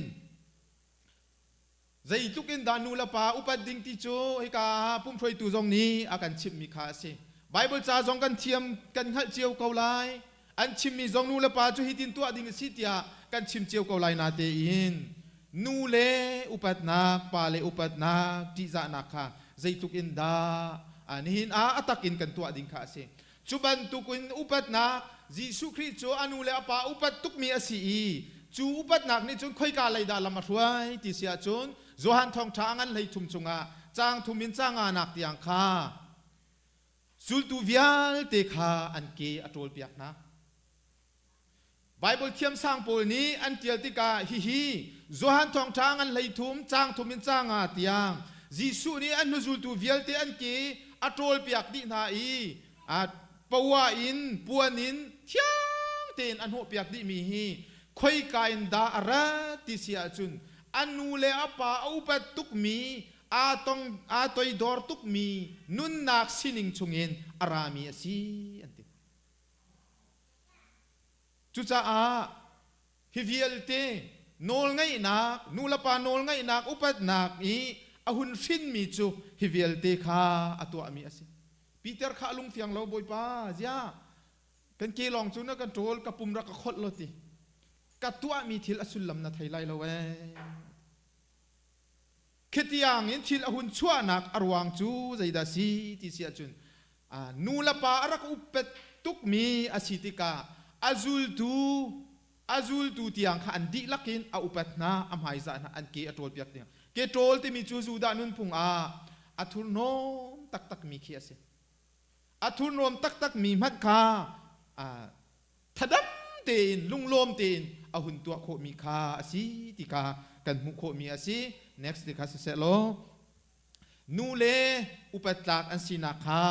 Zeitluk in dah nu le pa upat ding ti cu hika pumhruaitu zong nih a kan chimhmi kha a si. Bible ca zong kan thiam kan hngalh cio ko lai. An chimmi zong nu le pa cu hitin tuah ding a si tiah kan chim cio ko lai natein nu le upatnak, pa le upatnak, ṭihzahnak kha zeitluk in dah nihin ah a tak in kan tuah ding kha a si. Cu bantukin upatnak Jesuh Khrih cu a nu le a pa upat tukmi a si i cu upatnak nih cun khoika lei dah lam a hruai ti si ahcun Johan Thawngṭha a ngan 13 chungah caang thum in caang nganak tiang kha zultu vialte kha an ke a ṭawlpiak hna. Baibal thiamsang pawl nih an ṭial tikah hihi Johan Thawngṭha ngan 13 caang thum in caang nga tiang Jesuh nih an hnuzultu vialte an ke a ṭawlpiak dih hna i pawa in puan in thiang tein a hnawhpiak dihmi hi khoika in dah a rat ti si ahcun a nu le a pa a upat tukmi aa tong aa toidor tukmi nunnak sining chungin a rami a si an ti. Cucaah hi vialte nawlngeihnak, nulepa nawlngeihnak upatnak i a hun hrinmi cu hi vialte kha a tuahmi a si. Peter kha a lungfiang lo, Bawipa, ziah kan ke lawng cu na kan ṭawl, ka pum rak ka kholh lo ti. Ka tuahmi thil a sullam na thei lai lo ee. Khitiang in thil a hun chuahnak a ruang cu zeidah si ti si ahcun nu le pa a rak upat tukmi a si tikah a zultu a zultu tiang kha an dihlak in a upat hna, a hmaizah hna, an ke a ṭawlpiak tiang. Ke ṭawl timi cu Judah nunphung ah a thurhnawm taktakmi khi a si. A thurhnawm taktakmi hmanh kha thadam tein lunglawm tein a hun tuah khawhmi kha a si ti kha kan hmuh khawhmi a si. Next ti kha siseh law nu le upat tlak an sinak kha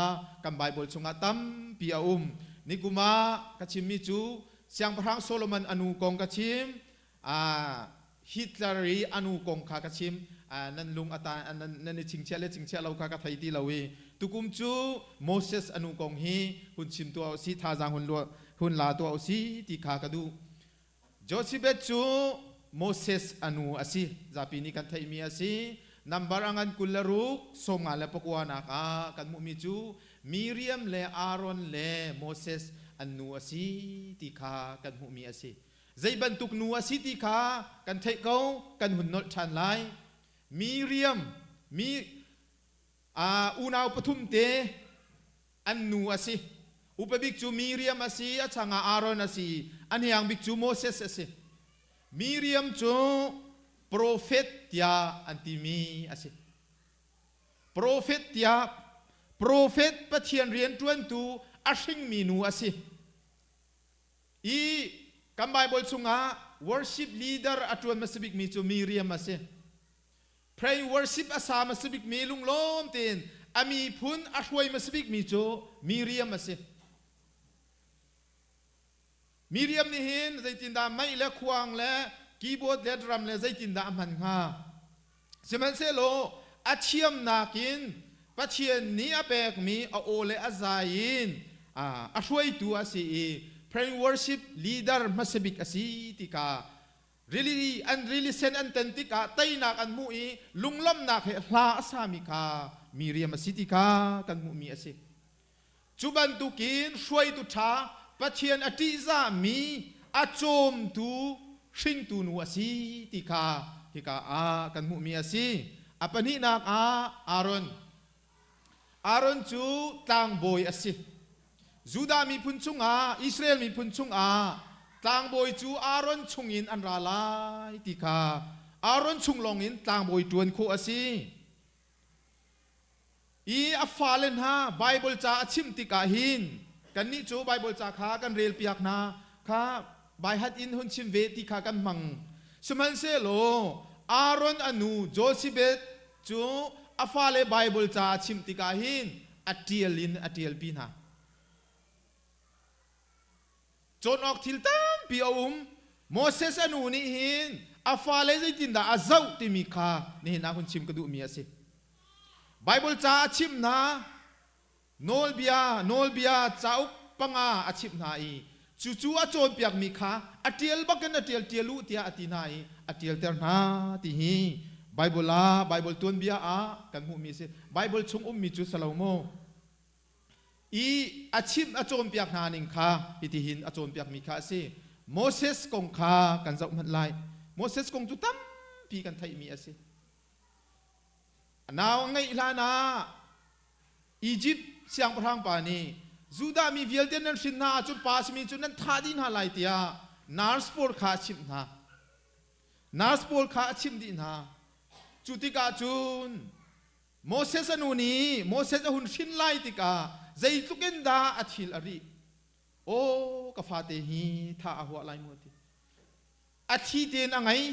kan Bible chungah tampi a um. Nikum ah ka chimmi cu Siangpahrang Solomon a nu kong ka chim. Hitler i a nu kong kha ka chim. Nan lung ata nan i chingchiah le chingchiah lo kha ka thei ti lo i tukum cu Moses a nu kong hi hun chim tuah u si, thazaang hun hun la tuah u si ti kha ka duh. Jochebed cu Moses a nu a si. Zapi nih kan theihmi a si. Nambar a ngan 26 59 nak ah kan hmuhmi cu Miriam le Aaron le Moses an nu a si ti kha kan hmuhmi a si. Zei bantuk nu a si ti kha kan theih ko, kan hun nolh ṭhan lai. Miriam, mi unau pathum te an nu a si. Upa bik cu Miriam a si, a changah Aaron a si, a hniang bik cu Moses a si. Miriam cu profet tiah an timi a si. Profet tiah profet Pathian rianṭuantu a hringmi nu a si. I kan Bible chungah worship leader a ṭuan hmasa bikmi cu Miriam a si. Pray worship a sa hmasa bikmi lunglawm tein a miphun a hruai hmasa bikmi cu Miriam a si. Miriam nih hin zeitindah mei le khuang le keyboard le drum le zeitindah a hman hnga? Sihmanhsehlaw a thiamnak in Pathian nih a pekmi a aw le a zai in a hruaitu a si i praying worship leader hmasa bik a si ti kha rili an rili sen an ten tikah teinak an hmuh i lunglawmhnak he hla a sami kha Miriam a si ti kha kan hmuhmi a si. Cu bantukin hruaitu ṭha Pathian a ṭihzahmi a cawmtu hringtu nu a si ti kha hika ah kan hmuhmi a si. A pahnihnak ah Aaron. Aaron cu tlangbawi a si. Judah miphun chungah, Israel miphun chungah tlangbawi cu Aaron chungin an ra lai ti kha Aaron chung lawngin tlangbawi ṭuan khawh a si. I a fale hna Baibal ca a chimh tikah hin kannih cu Baibal ca kha kan relpiak hna kha baihat in hun chim ve ti kha kan hmang. Sihmanhsehlaw Aaron a nu Jochebed cu a fale Baibal ca a chimh tikah hin a ṭial in a ṭialpi hna. Cawn awk thil tampi a um. Moses a nu nih hin a fale zeitindah a zoh timi kha nihin ah hun chim ka duhmi a si. Baibal ca a chimh hna, nawlbia, nawlbia cauk panga a chimh hna i cucu a cawnpiakmi kha a ṭial bakin a ṭial ṭial u tiah a ti hna i a ṭialter hna ti hi Bible ah Bible tuanbia ah kan hmuhmi a si. Bible chung ummi cu si lo mu. I a chimh a cawnpiak hna ning kha hitihin a cawnpiakmi kha a si. Moses kong kha kan zoh hmanh lai. Moses kong cu tampi kan theihmi a si. Nau a ngeih hlan ah Egypt siangpahrang pa nih Judah mi vialte nan hrin hna ahcun pa simi cu nan thah dih hna lai tiah nurse pawl kha a chimh hna. Nurse pawl kha a chimh dih hna. Cu tikah cun Moses a nu nih Moses a hun hrin lai tikah zeitluk in dah a thil a rih. Aw ka fate hi thah a huah lai mu a ti. A thi tein a ngei.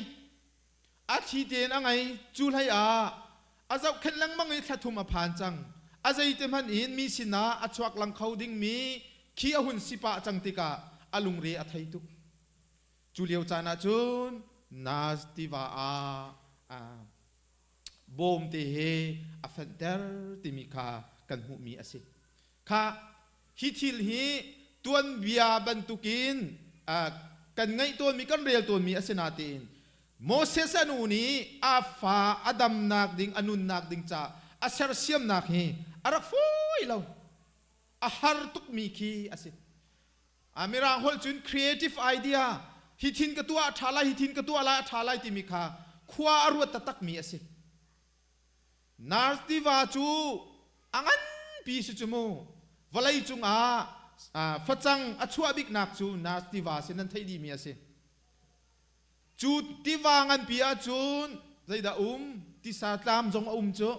A thi tein a ngei. Cu hlei ah a zohkhenh lengmang i thla thum a phan cang. A zeite hmanh in mi sinah a chuak lang kho dingmi khi a hun si pah cang tikah a lungre a thei tuk. Cu lio caan ah cun Naz tiva ah bawm te he a fenhter timi kha kan hmuhmi a si. Kha hi thil hi tuanbia bantukin kan ngaih tawnmi kan rel tawnmi a si natein Moses a nu nih a fa a damnak ding a nunnak ding ca a sersiamnak hi a rak fawi lo. A har tukmi khi a si. Mirang holh cun creative idea hi thin ka tuah a ṭha lai hi thin ka tuah lai a ṭha lai timi kha khua a ruat taktakmi a si. Nars tiva cu a nganpi si cu mu. Vawlei cungah facang a chuah biknak cu Nars tiva si nan theih dihmi a si. Cu tiva nganpi ahcun zeidah um? Tisa tlam zong a um cu.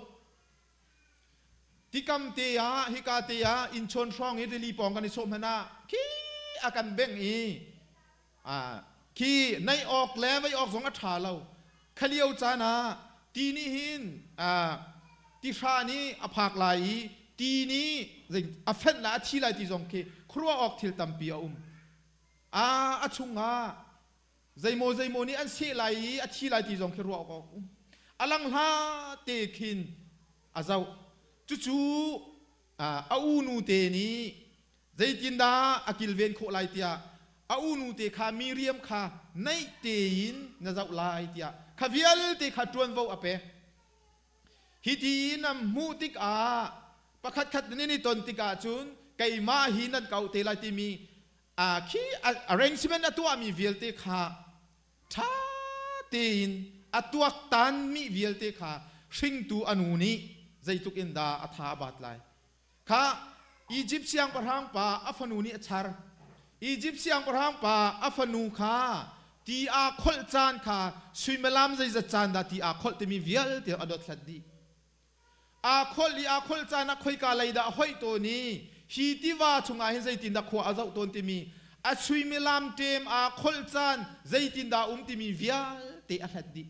Tikam te ah hika te ah innchawn hrawng i rili pawng kan i sawh hmanh ah khi a kan bengh i khi naih awk le vei awk zong a ṭha lo. Kha lio caan ah ti nih hin tihra nih a phak lai i ti nih a fenh le a thi lai ti zong khi khuaruah awk thil tampi a um. A chungah zeimaw zeimaw nih an seh lai i a thi lai ti zong khi ruah awk a um. A lang hla te khin a zoh. Cucu a unu te nih zeitindah a kilven khawh lai tiah a unu te kha Miriam kha naih tein na zoh lai tiah kha vialte kha ṭuanvo a pek. Hi ti nan hmuh tikah pakhatkhat nan i ton tikah cun keimah hi nan kauh te lai timi khi arrangement a tuahmi vialte kha ṭha tein a tuaktanmi vialte kha hringtu a nu nih zeitluk in dah a tha a bat lai. Kha Egypt siangpahrang pa a fanu nih a char. Egypt siangpahrang pa a fanu kha ti aa kholh caan kha suimilam zeizat caan dah ti aa kholh timi vialte a dothlat dih. Aa kholh i aa kholh caan ah khoika lei dah a hoih tawn i hi tiva chungah hin zeitindah khua a zoh tawn timi a suimilam ṭem aa kholh caan zeitindah a um timi vialte a hlat dih.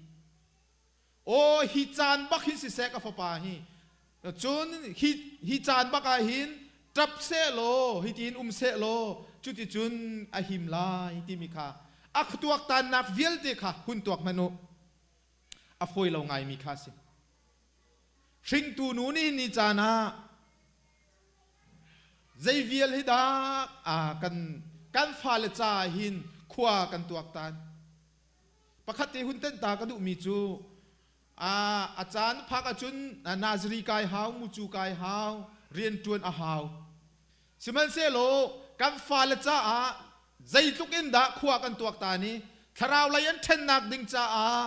Aw hi caan bak hin siseh ka fapa hi cun hi hi caan bak ah hin ṭap seh law hitin um seh law cuticun a him lai timi kha a tuaktannak vialte kha hun tuak hmanh u. A fawi lo ngaimi kha a si. Hringtu nu nih ni caan ah zei vial hi dah kan kan fale caah hin khua kan tuaktan. Pakhat te hun tenh ta ka duhmi cu a caan phak ahcun nazari kai hau, mucu kai hau, rianṭuan a hau. Sihmanhsehlaw kan fale caah zeitluk in dah khua kan tuaktan i thlarau lei an ṭhennak ding caah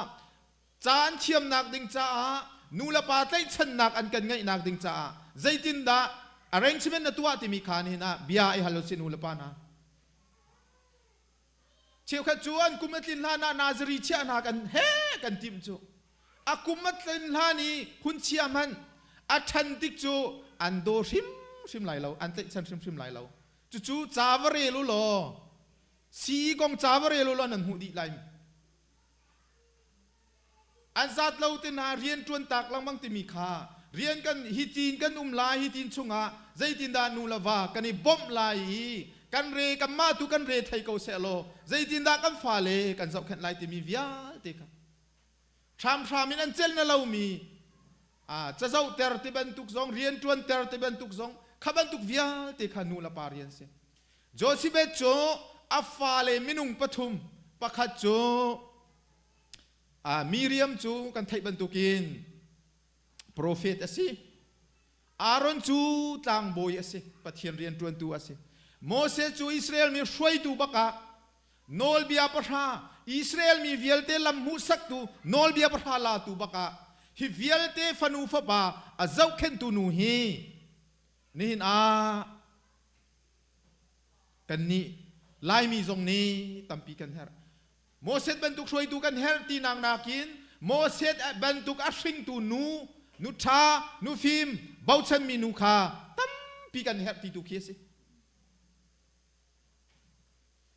ca an thiamnak ding caah nu le pa tlaihchannak an kan ngeihnak ding caah zeitindah arrangement na tuah timi kha nihin ah bia i hal usih nu le pa hna. Cheukhat cu an kum a tlin hlan ah Nazari chiah hna kan he kan timh cu. A kum a tlin hlan i hun chia hmanh a ṭhan tik cu an daw hrimhrim lai lo, an tlaihchan hrimhrim lai lo. Cucu ca va rel u law, sii kong ca va rel u law nan hmuh dih lai. An zat lo te hna rian ṭuan tak lengmang timi kha rian kan hi tin kan um lai hi tin chungah zeitindah nu le va kan i bawmh lai i kan re kanmah tu kan re thei ko seh law zeitindah kan fale kan zohkhenh lai timi vialte kha hramhram in an celh na lomi cazohter ti bantuk zong rian ṭuanter ti bantuk zong kha bantuk vialte kha nu le pa rian si. Joshebet cu a fale minung pathum pakhat cu. Miriam cu kan theih bantukin profet a si. Aaron cu tlangbawi a si, Pathian rianṭuantu a si. Moses cu Israel mi hruaitu bakah nawlbia pahra Israel mi vialte lam hmuhsaktu nawlbia pahra latu bakah hi vialte fanu fapa a zohkhenhtu nu hi nihin ah kannih Laimi zong nih tampi kan herh. Moses bantuk hruaitu kan herh tinak nakin Moses bantuk a hringtu nu, nu ṭha, nu fim, bochanmi nu kha tampi kan herh ti tu khi a si.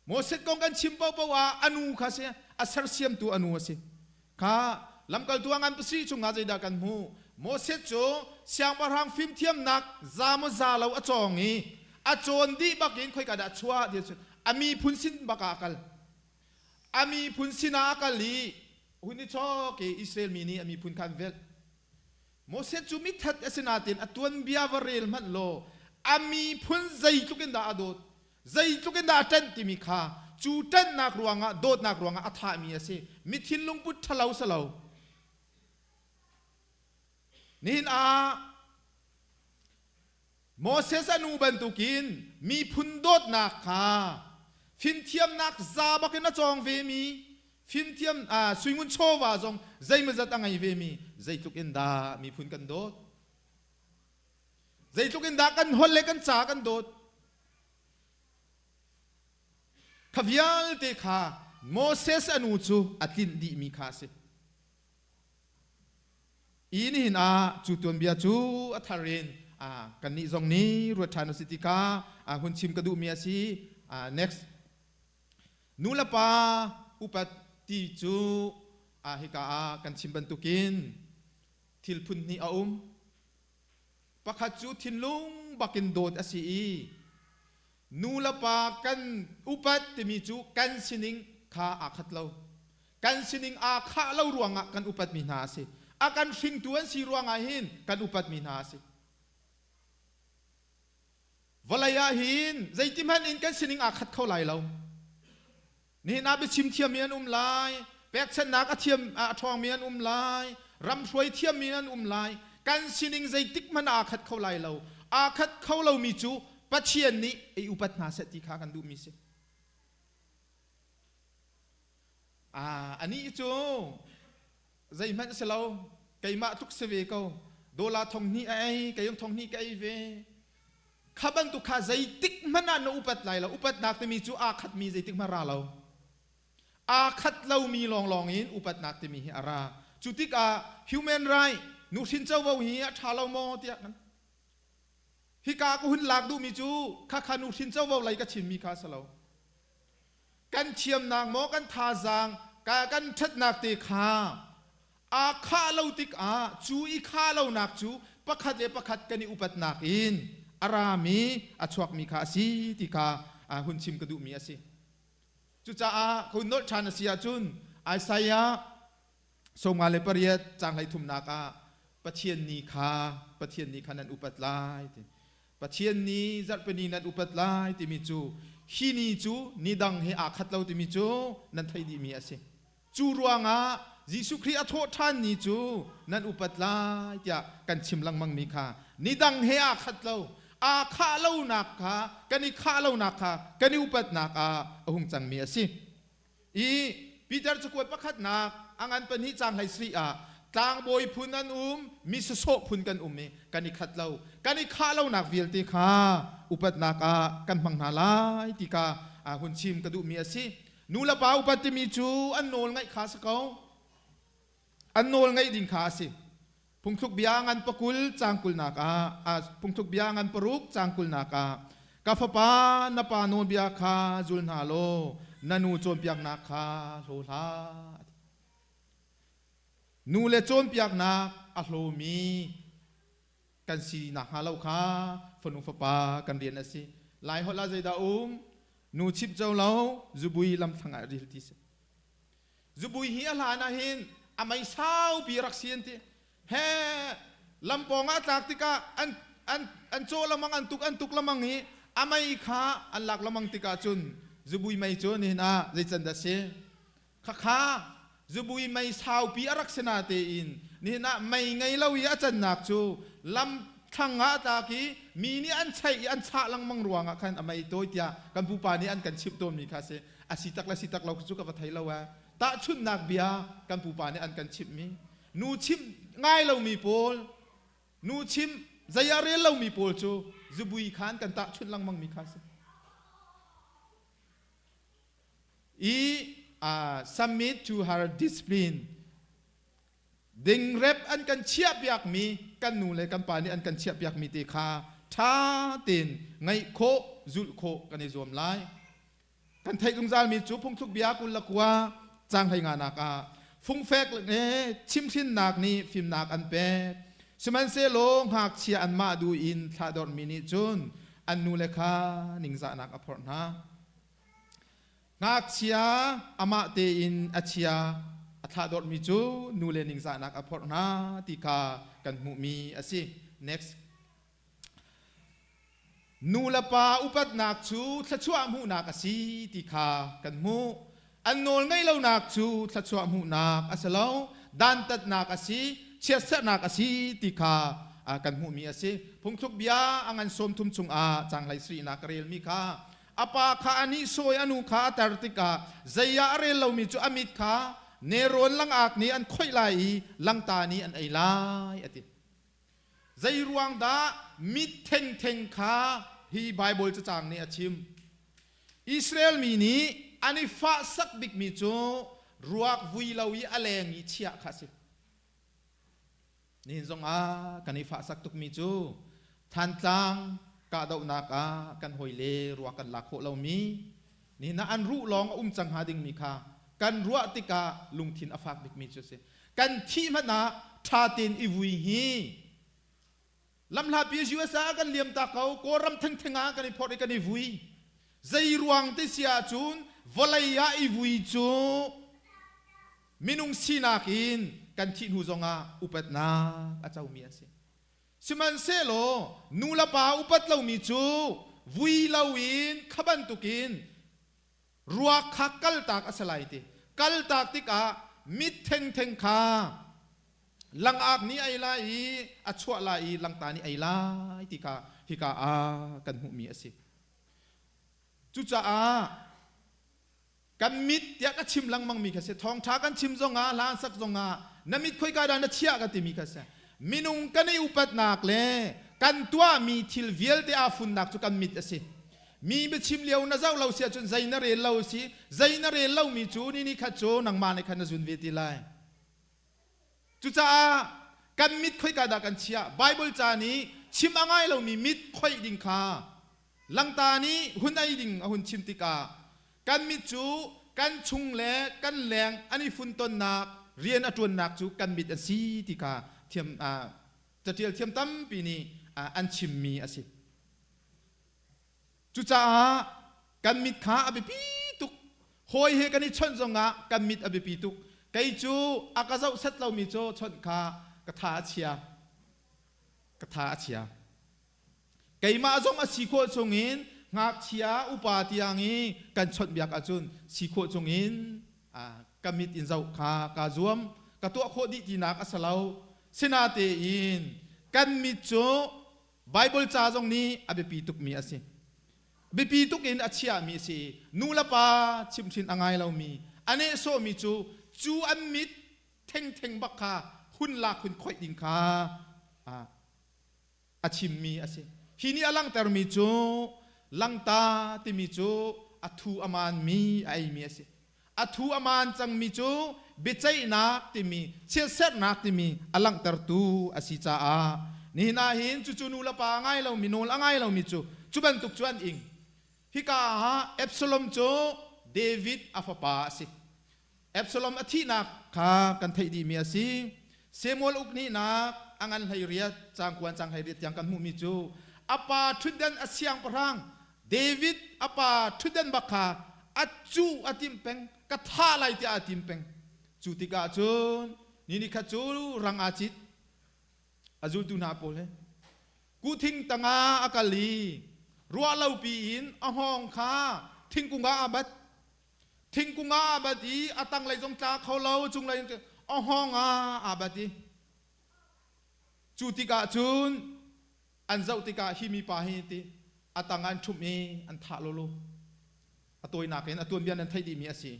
Moses kong kan chim paohpaoh ah a nu kha si, a sersiamtu a nu a si. Kha lamkaltu a ngan pasarih chungah zeidah kan hmuh? Moses cu siangpahrang fimthiamnak za maw za lo a cawng i a cawn dih bakin khoika dah a chuah ti cun a miphun sin bak ah a kal. A miphun sinah a kal i hun i chawk i Israel mi nih a miphun kha an velh. Moses cu mithat a si nain a tuanbia va rel hmanh law a miphun zeitluk in dah a dawt, zeitluk in dah a ṭanh timi kha cu ṭanhnak ruangah dawtnak ruangah a thahmi a si. Mi thinlung put ṭhalo si lo. Nihin ah Moses a nu bantukin miphun dawtnak kha fimthiamnak za bakin a cawng vemi fimthiam suingun chawva zong zeimawzat a ngei vemi zeitluk in dah miphun kan dawt? Zeitluk in dah kan holh le kan ca kan dawt? Kha vialte kha Moses a nu cu a tlinh dihmi kha a si. I nihin ah cu tuanbia cu a thar in kannih zong nih ruat ṭhan u si ti kha hun chim ka duhmi a si. Next. Nu le pa upat ti cu hika ah kan chim bantukin thil phun hnih a um. Pakhat cu thinlung bakin dawt a si i nu le pa kan upat timi cu kan sining kha aa khat lo. Kan sining aa khah lo ruangah kan upatmi hna a si. A kan hringtu an si ruangah hin kan upatmi hna a si. Vawlei ah hin zeitihmanh in kan sining aa khat kho lai lo. Nihin ah biachim thiammi an um lai, pekchanhnak a thiam a ṭhawngmi an um lai, ramhruai thiammi an um lai. Kan sining zeitik hmanh aa khat kho lai lo. Aa khat kho lomi cu Pathian nih i upat hna seh ti kha kan duhmi si. Anih cu zeihmanh si lo, keimah tluk si ve ko. Dawla thong hnih a ei, kei thong hnih ka ei ve. Kha bantuk kha zeitik hmanh ah na upat lai lo. Upatnak timi cu aa khatmi zeitik hmanh ra lo. Aa khat lomi lawnglawng in upatnak timi hi a ra. Cu tikah human right, nuhrin covo hi a ṭha lo maw tiah kan Hika ka hun lak duhmi cu khakha nuhrin covo lei ka chimmi kha a si lo. Kan thiamnak maw kan thazaang kan ṭhatnak te kha aa khah lo tikah cu i khah lonak cu pakhat le pakhat kan i upatnak in a rami a chuakmi kha a si ti kha hun chim ka duhmi a si. Cucaah ka hun nolh ṭhan a si ahcun Isaiah 58 caang 13nak ah Pathian ni kha Pathian ni kha nan upat lai ti. Pathian ni zarhpini nan upat lai timi cu hi ni cu ni dang he aa khat lo timi cu nan theih dihmi a si. Cu ruangah Jesuh Khrih a thawh ṭhan ni cu nan upat lai tiah kan chim lengmangmi kha ni dang he aa khat lo. Aa khah lonak kha kan i khah lonak kha kan i upatnak ah a hung cangmi a si. I Peter cakuat pakhatnak a ngan pahnih caang hlei sarih ah tlangbawi phun an um, mi sawsawh phun kan um i kan i khat lo. Kan i khah lonak vialte kha upatnak ah kan hmang hna lai ti kha hun chim ka duhmi a si. Nu le pa upat timi cu an nawl ngaih kha a si ko. An nawl ngaih ding kha a si. Phungthluk bia ngan pakul caang kulnak ah phungthluk bia ngan paruk caang kulnak ah ka fapa na pa nawlbia kha zul hna law na nu cawnpiaknak kha hlaw hlah. Nu le cawnpiaknak a hlawmi kan si nakhnga lo kha fanu fapa kan rian a si. Lai holh ah zeidah um? Nu chimh co lo zubui lamthlang ah ril ti si. Zubui hi a hlan ah hin a mei saupi rak si an ti. He lampawng ah tlak tikah an an an cawh lamang an tuk an tuk lamang hi a mei kha an lak lamang tikah cun zubui mei cu nihin ah zei can dah si? Khakha. Zubui mei saupi a rak si na tein nihin ah mei ngei lo i a cannak cu lam thlang ah a tlak i mi nih an cheih i an chah lengmang ruangah khan a mei tawi tiah kan pupa nih an kan chimh tawnmi kha a si. A si tak le si tak lo cu ka va thei lo ee. Tahchunhnak bia kan pupa nih an kan chimhmi. Nu chimh ngai lomi pawl, nu chimh zei ah rel lomi pawl cu zubui khan kan tahchunh lengmangmi kha a si. I uh, submit to her discipline. Dingrep an kan chiahpiakmi kan nu le kan pa nih an kan chiahpiakmi te kha ṭha tein ngaih khawh, zulh khawh kan i zuam lai. Kan theih zungzalmi cu phungthluk bia 29 caang 15nak ah fungfek le chimhhrinnak nih fimnak an pek. Sihmanhsehlaw ngakchia anmah duh in thlahdorhmi nih cun an nule kha ningzahnak a phorh hna. Ngakchia amah tein a chia a thlahdorhmi cu nule ningzahnak a phorh hna ti kha kan hmuhmi a si. Next. Nu le pa upatnak cu thluachuah hmuhnak a si ti kha kan hmuh. An nawl ngeih lonak cu thluachuah hmuhnak a si lo, dantatnak a si, chiatserhnak a si ti kha kan hmuhmi a si. Phungthluk bia a ngan 30 chungah caang 17 ka relmi kha a pa kha a nihsawi a nu kha a tar tikah zei ah a rel lomi cu a mit kha nerawn langak nih an khoih lai i langta nih an ei lai a ti. Zei ruang dah mit thengtheng kha hi Baibal cacang nih a chim? Israel mi nih an i fahsak bikmi cu ruak vui lo i a leng i chiah kha a si. Nihin zongah kan i fahsak tukmi cu Thantlang kahdohnak ah kan hawile ruak kan lak khawh lomi, nihin ah an ruh lawng a um cang hnga dingmi kha kan ruah tikah lungthin a fak bikmi cu a si. Kan thih hmanh ah ṭha tein i vui hi lamhlapi US ah kan liam ta ko, Kawlram thengtheng ah kan i phorh i kan i vui. Zei ruang ti si ahcun vawlei ah i vui cu minung sinak in kan thih hnu zongah upatnak a comi an si. Sihmanhsehlaw nu le pa upat lomi cu vui loin kha bantukin ruak kha kaltak a si lai ti. Kaltak tikah mit thengtheng kha langak nih ei lai i a chuah lai i langta nih ei lai ti kha hika ah kan hmuhmi a si. Cucaah kan mit tiah ka chim lengmangmi kha si. Thawngṭha kan chim zongah, hla an sak zongah na mit khoika dah na chiah ka timi kha si. Minung kan i upatnak le kan tuahmi thil vialte aa funnak cu kan mit a si. Mi biachim lio na zoh lo si ahcun zei na rel lo si. Zei na rel lomi cu ni ni khat cu nangmah nih khan na zun ve ti lai. Cucaah kan mit khoika dah kan chiah? Bible ca nih chim a ngai lomi mit khoih ding kha langta nih hun ei ding a hun chim tikah kan mit cu kan chung le kan leng an i funtonnak rian a ṭuannak cu kan mit an si ti kha thiam catial thiam tampi nih an chimmi a si. Cucaah kan mit kha a biapi tuk. Hawi he kan i chawnh zongah kan mit a biapi tuk. Kei cu a ka zoh set lomi cu chawnh kha ka tha a chia. Ka tha a chia. Keimah zong a si khawh chungin ngakchia upa tiang i kan chawnhbiak ahcun si khawh chungin ka mit in zoh kha kaa zuam. Ka tuah khawh dih tinak a si lo. Sinatein kan mit cu Baibal ca zong nih a biapi tukmi a si. Biapi tuk in a chiahmi a si i nu le pa chimhhrin a ngai lomi, a nehsawhmi cu cu an mit thengtheng bak kha hun lak hun khoih ding kha a chimmi a si. Hi nih a langhtermi cu langta timi cu a thu a maanmi a eimi a si. A thu a maan cangmi cu biaceihnak timi chiatserhnak timi a langhtertu a si caah nihin ah hin cucu nu le pa a ngai lomi nawl a ngai lomi cu cu bantuk cu an ing. Hika ah Absalom cu David a fapa a si. Absalom a thihnak kha kan theih dihmi a si. Samuel uk nihnak a ngan 18 caang kuan caang 18 tiang kan hmuhmi cu a pa ṭhutdan a siangpahrang David a pa ṭhutdan bak kha a cuh a timh peng ka thah lai tiah a tim peng. Cu tikah cun ni ni khat cu rang aa cit a zultu hna pawl he kuthing tangah a kal i ruah lopi in a hngawng kha thingkung ah aa bat. Thingkung ah aa bat i a tanglei zong tla kho lo, cunglei a hngawng ah aa bat i cu tikah cun an zoh tikah hi mipa hi ti a tang ah an ṭhumh i an thah lawlaw. A tawinak in a tuanbia nan theih dihmi a si.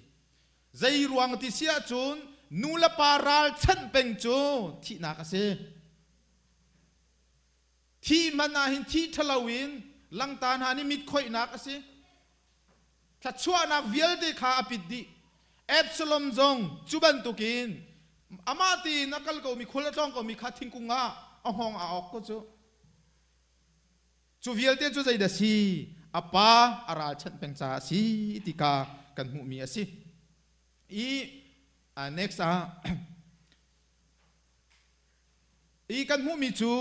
Zei ruang ti si ahcun nu le pa ralchanh peng cu thihnak a si. Thih hmanh ah hin thih ṭhalo in langta hna nih mit khoihnak a si. Thluachuahnak vialte kha a pit dih. Absalom zong cu bantukin amah tein a kal komi khual a tlawng komi kha thingkung ah a hngawng aa awk ko cu. Cu vialte cu zeidah si? A pa a ralchanh peng caah a si ti kha kan hmuhmi a si. I next ah i kan hmuhmi cu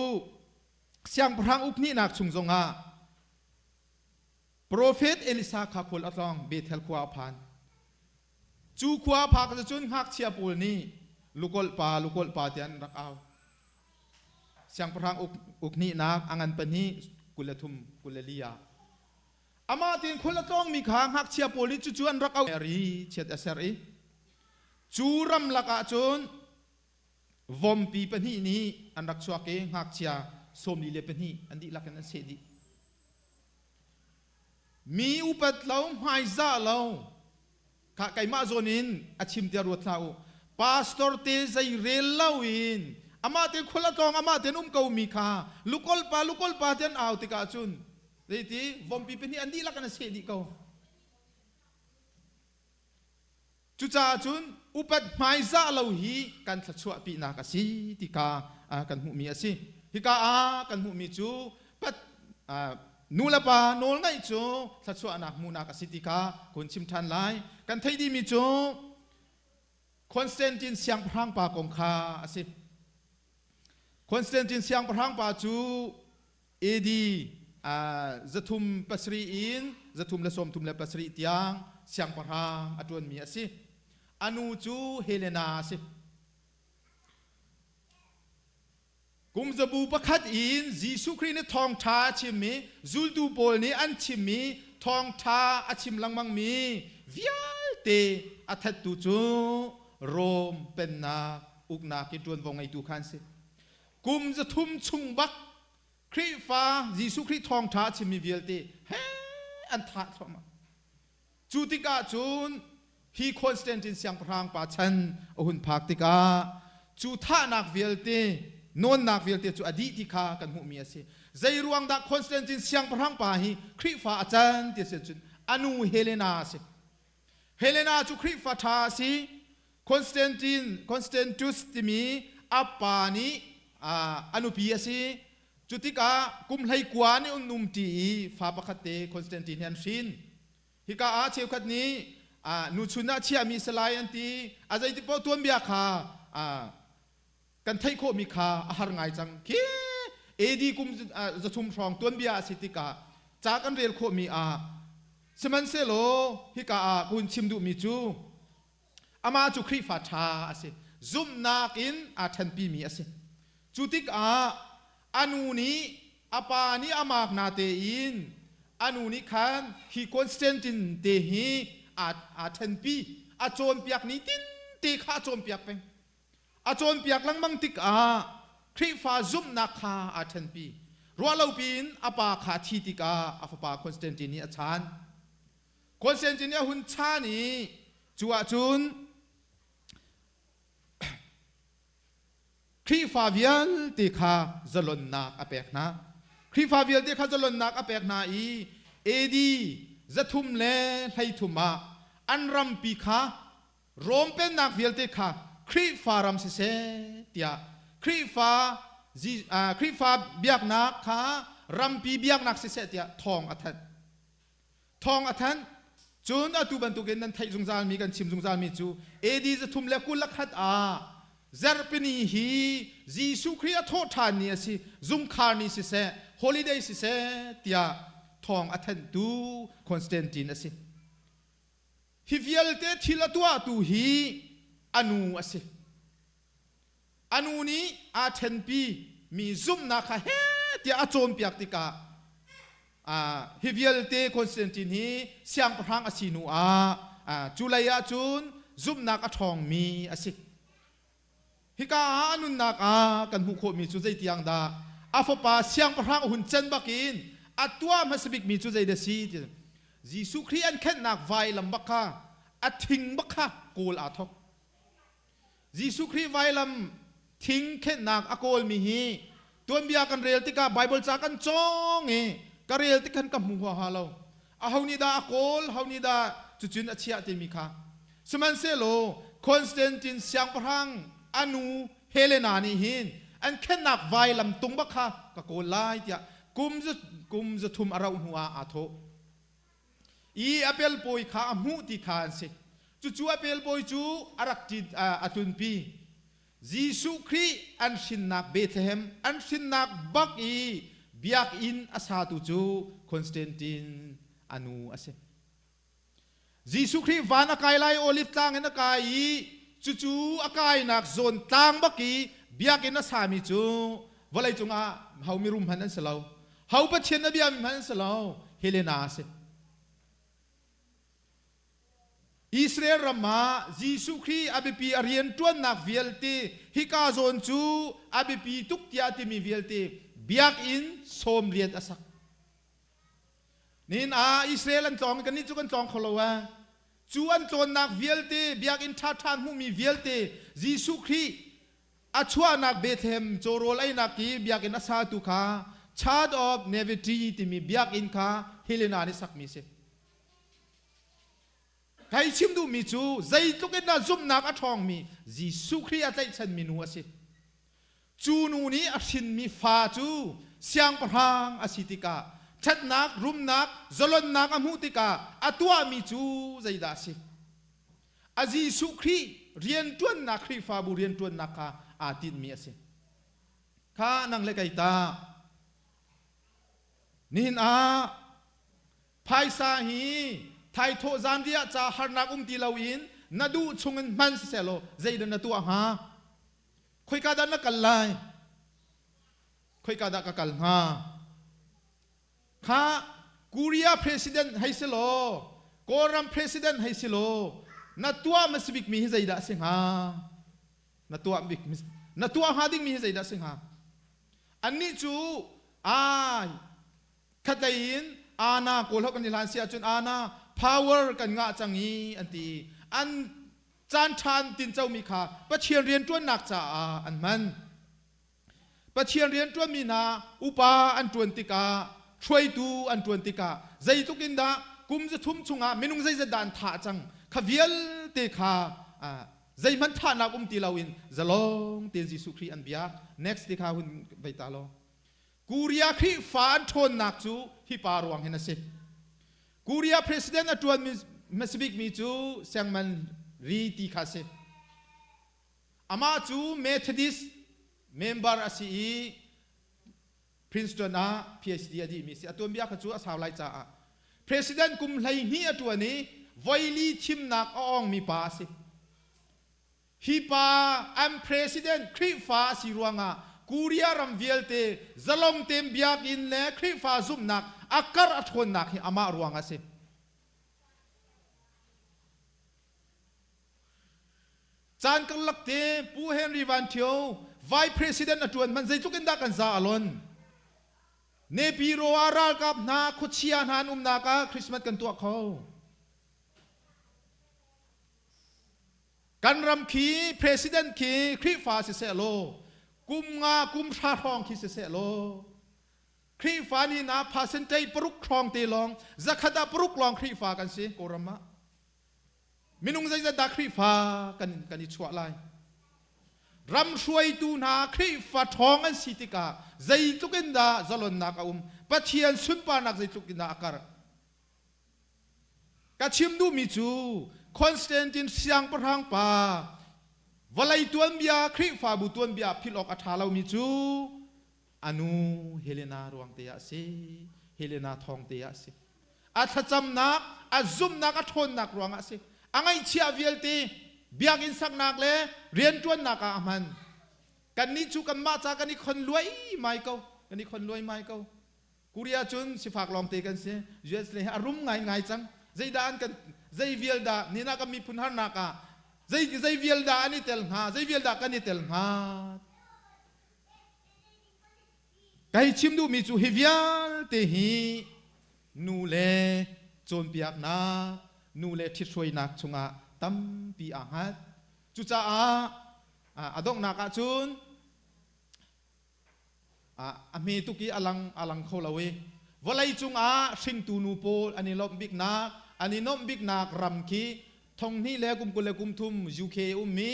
siangpahrang uk hnihnak chung zongah Profet Elisa kha khual a tlawng Bethel khua a phan. Cu khua a phak cun ngakchia pawl nih lukawlh pa lukawlh pa tiah an rak au. Siangpahrang uk, uk hnihnak a ngan pahnih 23 24 ah amah tein khual a tlawngmi kha ngakchia pawl nih cucu an rak au i chiat a ser i cu ramlak ah cun Vompi pahnih nih an rak chuak i ngakchia 42 an dihlak in an seh dih. Mi upat lo, hmaizah lo, kha keimah zawn in a chim tiah ruat hlah u. Pastor te zei rel lo in amah te khual a tlawng amah ten um ko mi kha lukol pa lukol pa te an au tikah cun zeiti vompi pahnih an dihlak in a seh dih ko. Cucaah cun upat hmaizah lo hi kan thluachuahpinak a si ti kha kan hmuhmi a si. Hika ah kan hmuhmi cu pat nu le pa nawlngaih cu thluachuahnak hmuhnak a si ti kha kun chim ṭhan lai. Kan theih dihmi cu Constantine siangpahrang pa kong kha a si. Constantine siangpahrang pa cu AD 307 in 337 tiang siangpahrang a ṭuanmi a si. A nu cu Helena a si. Kum zabu pakhat in Jesuh Khrih nih thawngṭha a chimmi zultu pawl nih an chimmi thawngṭha a chim lengmangmi vialte a thattu cu Rom pennak uknak i ṭuanvo ngeitu kha an si. Kum 300 chung bak Khrihfa Jesuh Khrih thawngṭha a chimmi vialte he an thah thluahmah. Cu tikah cun hi Constantine siangpahrang pa chan a hun phak tikah cu thahnak vialte nawnnak vialte cu a dih ti kha kan hmuhmi a si. Zei ruang dah Constantine siangpahrang pa hi Khrihfa a can ti a si cun a nu Helena a si. Helena cu Khrihfa ṭha a si. Constantine Constantus timi a pa nih a nupi a si. Cu tikah kum 19 nih an umṭi i fa pakhat te Constantine hi an hrin. Hika ah cheukhat nih nuchun ah chiahmi salai an ti. A zeiti paoh tuanbia kha kan theih khawhmi kha a har ngai cang. Khi AD kum 300 hrawng tuanbia a si tikah ca kan rel khawhmi ah sihmanhsehlaw hika ah ka hun chim duhmi cu Amah cu Khrihfa ṭha a si. Zumhnak in aa ṭhenpimi a si. Cu tikah a nu nih a pa nih a maak na tein a nu nih khan hi Constantine te hi aa ṭhenpi. A cawnpiak ni tinte kha a cawnpiak peng. A cawnpiak lengmang tikah Khrihfa zumhnak kha aa ṭhenpi. Ruahlopi in a pa kha a thi tikah a fapa Constantine nih a chaan. Constantine nih a hun chaan i cu ahcun Khrihfa vialte kha zalonnak a pek hna. Khrihfa vialte kha zalonnak a pek hna i AD 333 ah an rampi kha Rom pennak vialte kha Khrihfa ram siseh tiah Khrihfa Khrihfa biaknak kha rampi biaknak siseh tiah thawng a thanh. Thawng a thanh. Cun atu bantukin nan theih zungzalmi kan chim zungzalmi cu AD 321 ah Zarhpini hi Jesuh Khrih a thawhṭhan ni a si, zungkhar ni siseh, holiday siseh tiah thawng a thanhtu Constantine a si. Hi vialte thil a tuahtu hi a nu a si. A nu nih aa ṭhenpi mi zumhnak kha heh tiah a cawnpiak tikah hi vialte Constantine hi siangpahrang a si hnu ah Cu lei ah cun zumhnak a ṭhawngmi a si. Hika ah a nunnak ah kan hmuh khawhmi cu zeitiang dah a fapa siangpahrang a hun can bakin a tuah hmasa bikmi cu zeidah si ti Jesuh Khrih an khenhnak vailam bak kha a thing bak kha kawl aa thok. Jesuh Khrih vailam thing khenhnak a kawlmi hi tuanbia kan rel tikah Bible ca kan cawng i ka rel tik khan ka hmu huaha lo. Aho nih dah a kawl, ho nih dah cucun a chiah timi kha. Sihmanhsehlaw Constantine siangpahrang a nu Helena nih hin an khennak vailam tung bak kha ka kawl lai tiah kum 300 a rauh hnu ah aa thawh. I a pelpawi kha a hmuh ti kha an si. Cucu a pelpawi cu a rak a tlunpi. Jesuh Khrih an hrinnak Bethlehem an hrinnak bak i biakinn a satu cu Constantine a nu a si. Jesuh Khrih van a kai lai Olive tlang in a kai i cucu a kainak zawn tlang bak i biakinn a sami cu vawleicung ah ho mirum hmanh an si lo. Ho Pathian a biami hmanh an si lo. Helena a si. Israel ram ah Jesuh Khrih a biapi a rianṭuannak vialte hika zawn cu a biapi tuk tiah timi vialte biakinn 90 a sak. Nihin ah Israel an tlawng i kannih cu kan tlawng kho lo ee. Cu an tlawnnak vialte biakinn ṭhaṭha an hmuhmi vialte Jesuh Khrih a chuahnak Bethlehem cawrawl einak i biakinn a satu kha Church of Nativity timi biakinn kha Helena nih sakmi a si. Kai chim duhmi cu zeitluk in dah zumhnak a ṭhawngmi Jesuh Khrih a tlaihchanmi nu a si. Cu nu nih a hrinmi fa cu siangpahrang a si tikah ṭhatnak, rumnak, zalonnak a hmuh tikah a tuahmi cu zeidah a si? A Jesuh Khrih rianṭuannak Khrihfabu rianṭuannak kha aa tinhmi a si. Kha nang le kei ta nihin ah Phaisa hi thaithawh zanriah ca harnak um ti loin na duh chungin hman sisehlaw zeidah na tuah hnga? Khoika dah na kal lai? Khoika dah ka kal hnga? Kha Korea president hei si law, Kawlram president hei si law, na tuah hmasa bikmi hi zeidah a si hnga? Na tuah bik na tuah hnga dingmi hi zeidah a si hnga? Annih cu ai Khatlei in Ana kawl ho kan i hlan si ahcun Ana power kan ngah cang i an ti i an caan ṭha an tincomi kha Pathian rianṭuannak caah an hman. Pathian rianṭuanmi hna upa an ṭuan tikah hruaitu an ṭuan tikah zeitluk in dah kum 300 chungah minung zeizat dah an thah cang kha vialte kha zeihmanh thahnak um ti loin zalong tein Jesuh Khrih an biak. Next ti kha hun vei ta law. Korea Khrihfa an ṭhawnnak cu hi pa ruang hin a si. Korea president a ṭuan hmasa bikmi cu Syngman Rhee ti kha a si. Amah cu Methodist member a si i Princeton ah PhD a dihmi a si. A tuanbia kha cu a sau lai caah. President kum 12 a ṭuan i voili thimnak a awngmi pa a si. Hi pa an president Khrihfa a si ruangah Korea ram vialte zalong tein biakinn le Khrihfa zumhnak a karh a ṭhawnnak hi amah ruangah a si. Caan karlak te Pu Henry Van Thio Vice President a ṭuan hmanh zeitluk in dah kan za a lon. Nepiro ah ralkap hna khuachia hna an umnak ah Christmas kan tuah kho. Kan ram khi president khi Khrihfa siseh law kum nga kum hra hrawng khi siseh law Khrihfa ni na percentage 6 hrawng te lawng 100 ah 6 lawng Khrihfa kan si Kawlram ah minung zeizat dah Khrihfa kan kan i chuah lai ram hruaitu hna Khrihfa ṭhawng an si tikah zeitluk in dah zalonnak a um Pathian sunparnak zeitluk in dah a karh Ka chim duhmi cu Constantine siangpahrang pa vawlei tuanbia Khrihfabu tuanbia philh awk a ṭha lomi cu a nu Helena ruang te ah a si. Helena thawng te ah a si. A thlacamnak, a zumhnak, a ṭhawnnak ruangah a si. A ngaihchiah vialte biakinn saknak le rianṭuannak ah a hman. Kannih cu kanmah ca kan i khon luaimai ko. Kan i khon luaimai ko. Korea cun sifak lawngte kan si. US le hi a rum ngaingai cang. Zeidah an kan Zei vial dah nina kan miphun harnak ah zei zei vial dah an i tel hnga? Zei vial dah kan i tel hnga? Kai chim duhmi cu hi vialte hi nu le cawnpiaknak, nu le ṭhithruainak chungah tampi aa hngat. Cucaah a donghnak ahcun a hme tuk i a lang a lang kho lo i vawlei cungah hringtu nu pawl an i lawmh biknak an i nuamh biknak ram khi thonghnih le kum 23 UK ummi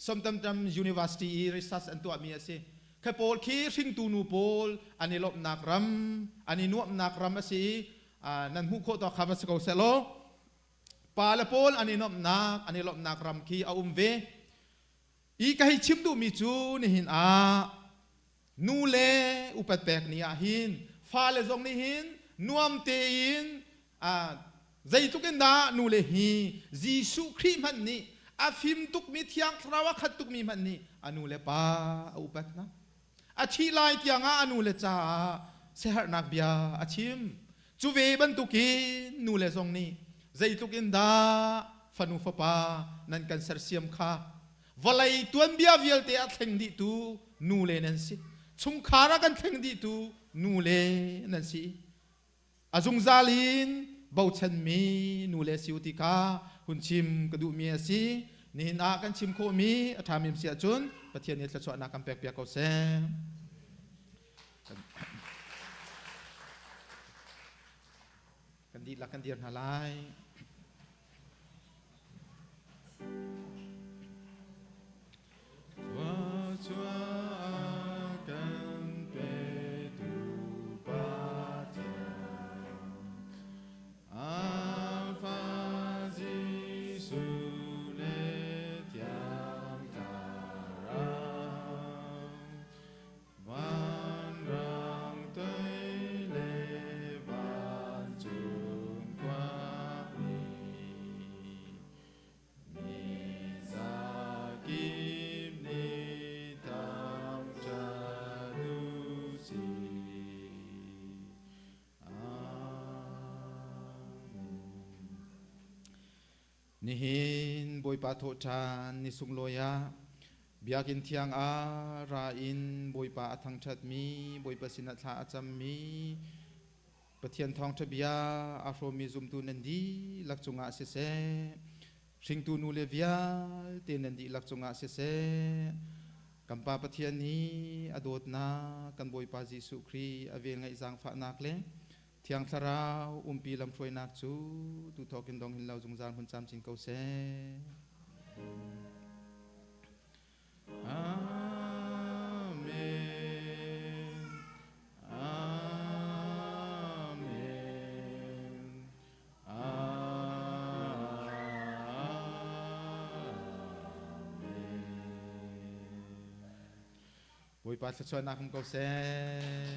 Southampton University i research an tuahmi a si. Khi pawl khi hringtu nu pawl an i lawmhnak ram an i nuamhnak ram a si i nan hmuh khawh tawk kha va si ko seh law pa le pawl an i nuamhnak an i lawmhnak ram khi a um ve. I ka hei chim duhmi cu nihin ah nu le upat pek ni ah hin fale zong nih hin nuam tein zeitluk in dah nu le hi Jesuh Khrih hmanh nih a fim tukmi thiang thlarau a khat tukmi hmanh nih a nu le pa a upat hna. A thih lai tiangah a nu le caah siaherhnak bia a chim. Cu ve bantukin nu le zong nih zeitluk in dah fanu fapa nan kan sersiam kha vawlei tuanbia vialte a thleng dihtu nu le nan si. Chungkhar a kan thleng dihtu nu le nan si. A zungzal in bochanmi nu le si u ti kha hun chim ka duhmi a si. Nihin ah kan chim khawhmi a ṭhami si ahcun Pathian nih thluachuahnak kan pekpiak ko seh. Kan dihlak kan dir hna lai. Kan petu Pathian Alpha Jesuh le Thiang Thlarau Vanrang toi le vancung khuami mi zakip nih thangṭhat u sih. Amen. Nihin Bawipa thawhṭhan ni sunglawi ah Biakinn thiang ah ra in Bawipa a thangṭhatmi, Bawipa sinah thla a cammi, Pathian thawngṭha bia aa hrawmmi zumtu nan dihlak cungah siseh, hringtu nu le vialte nan dihlak cungah siseh, kan Pa Pathian nih a dawtnak, kan Bawipa Jesuh Khrih a velngeih zaangfahnak le Thiang Thlarau umpi lamhruainak cu tu thawk in dong hin lo zungzal hmun camcin ko seh. Amen. Amen. Amen. Bawipa thluachuahnak um ko seh.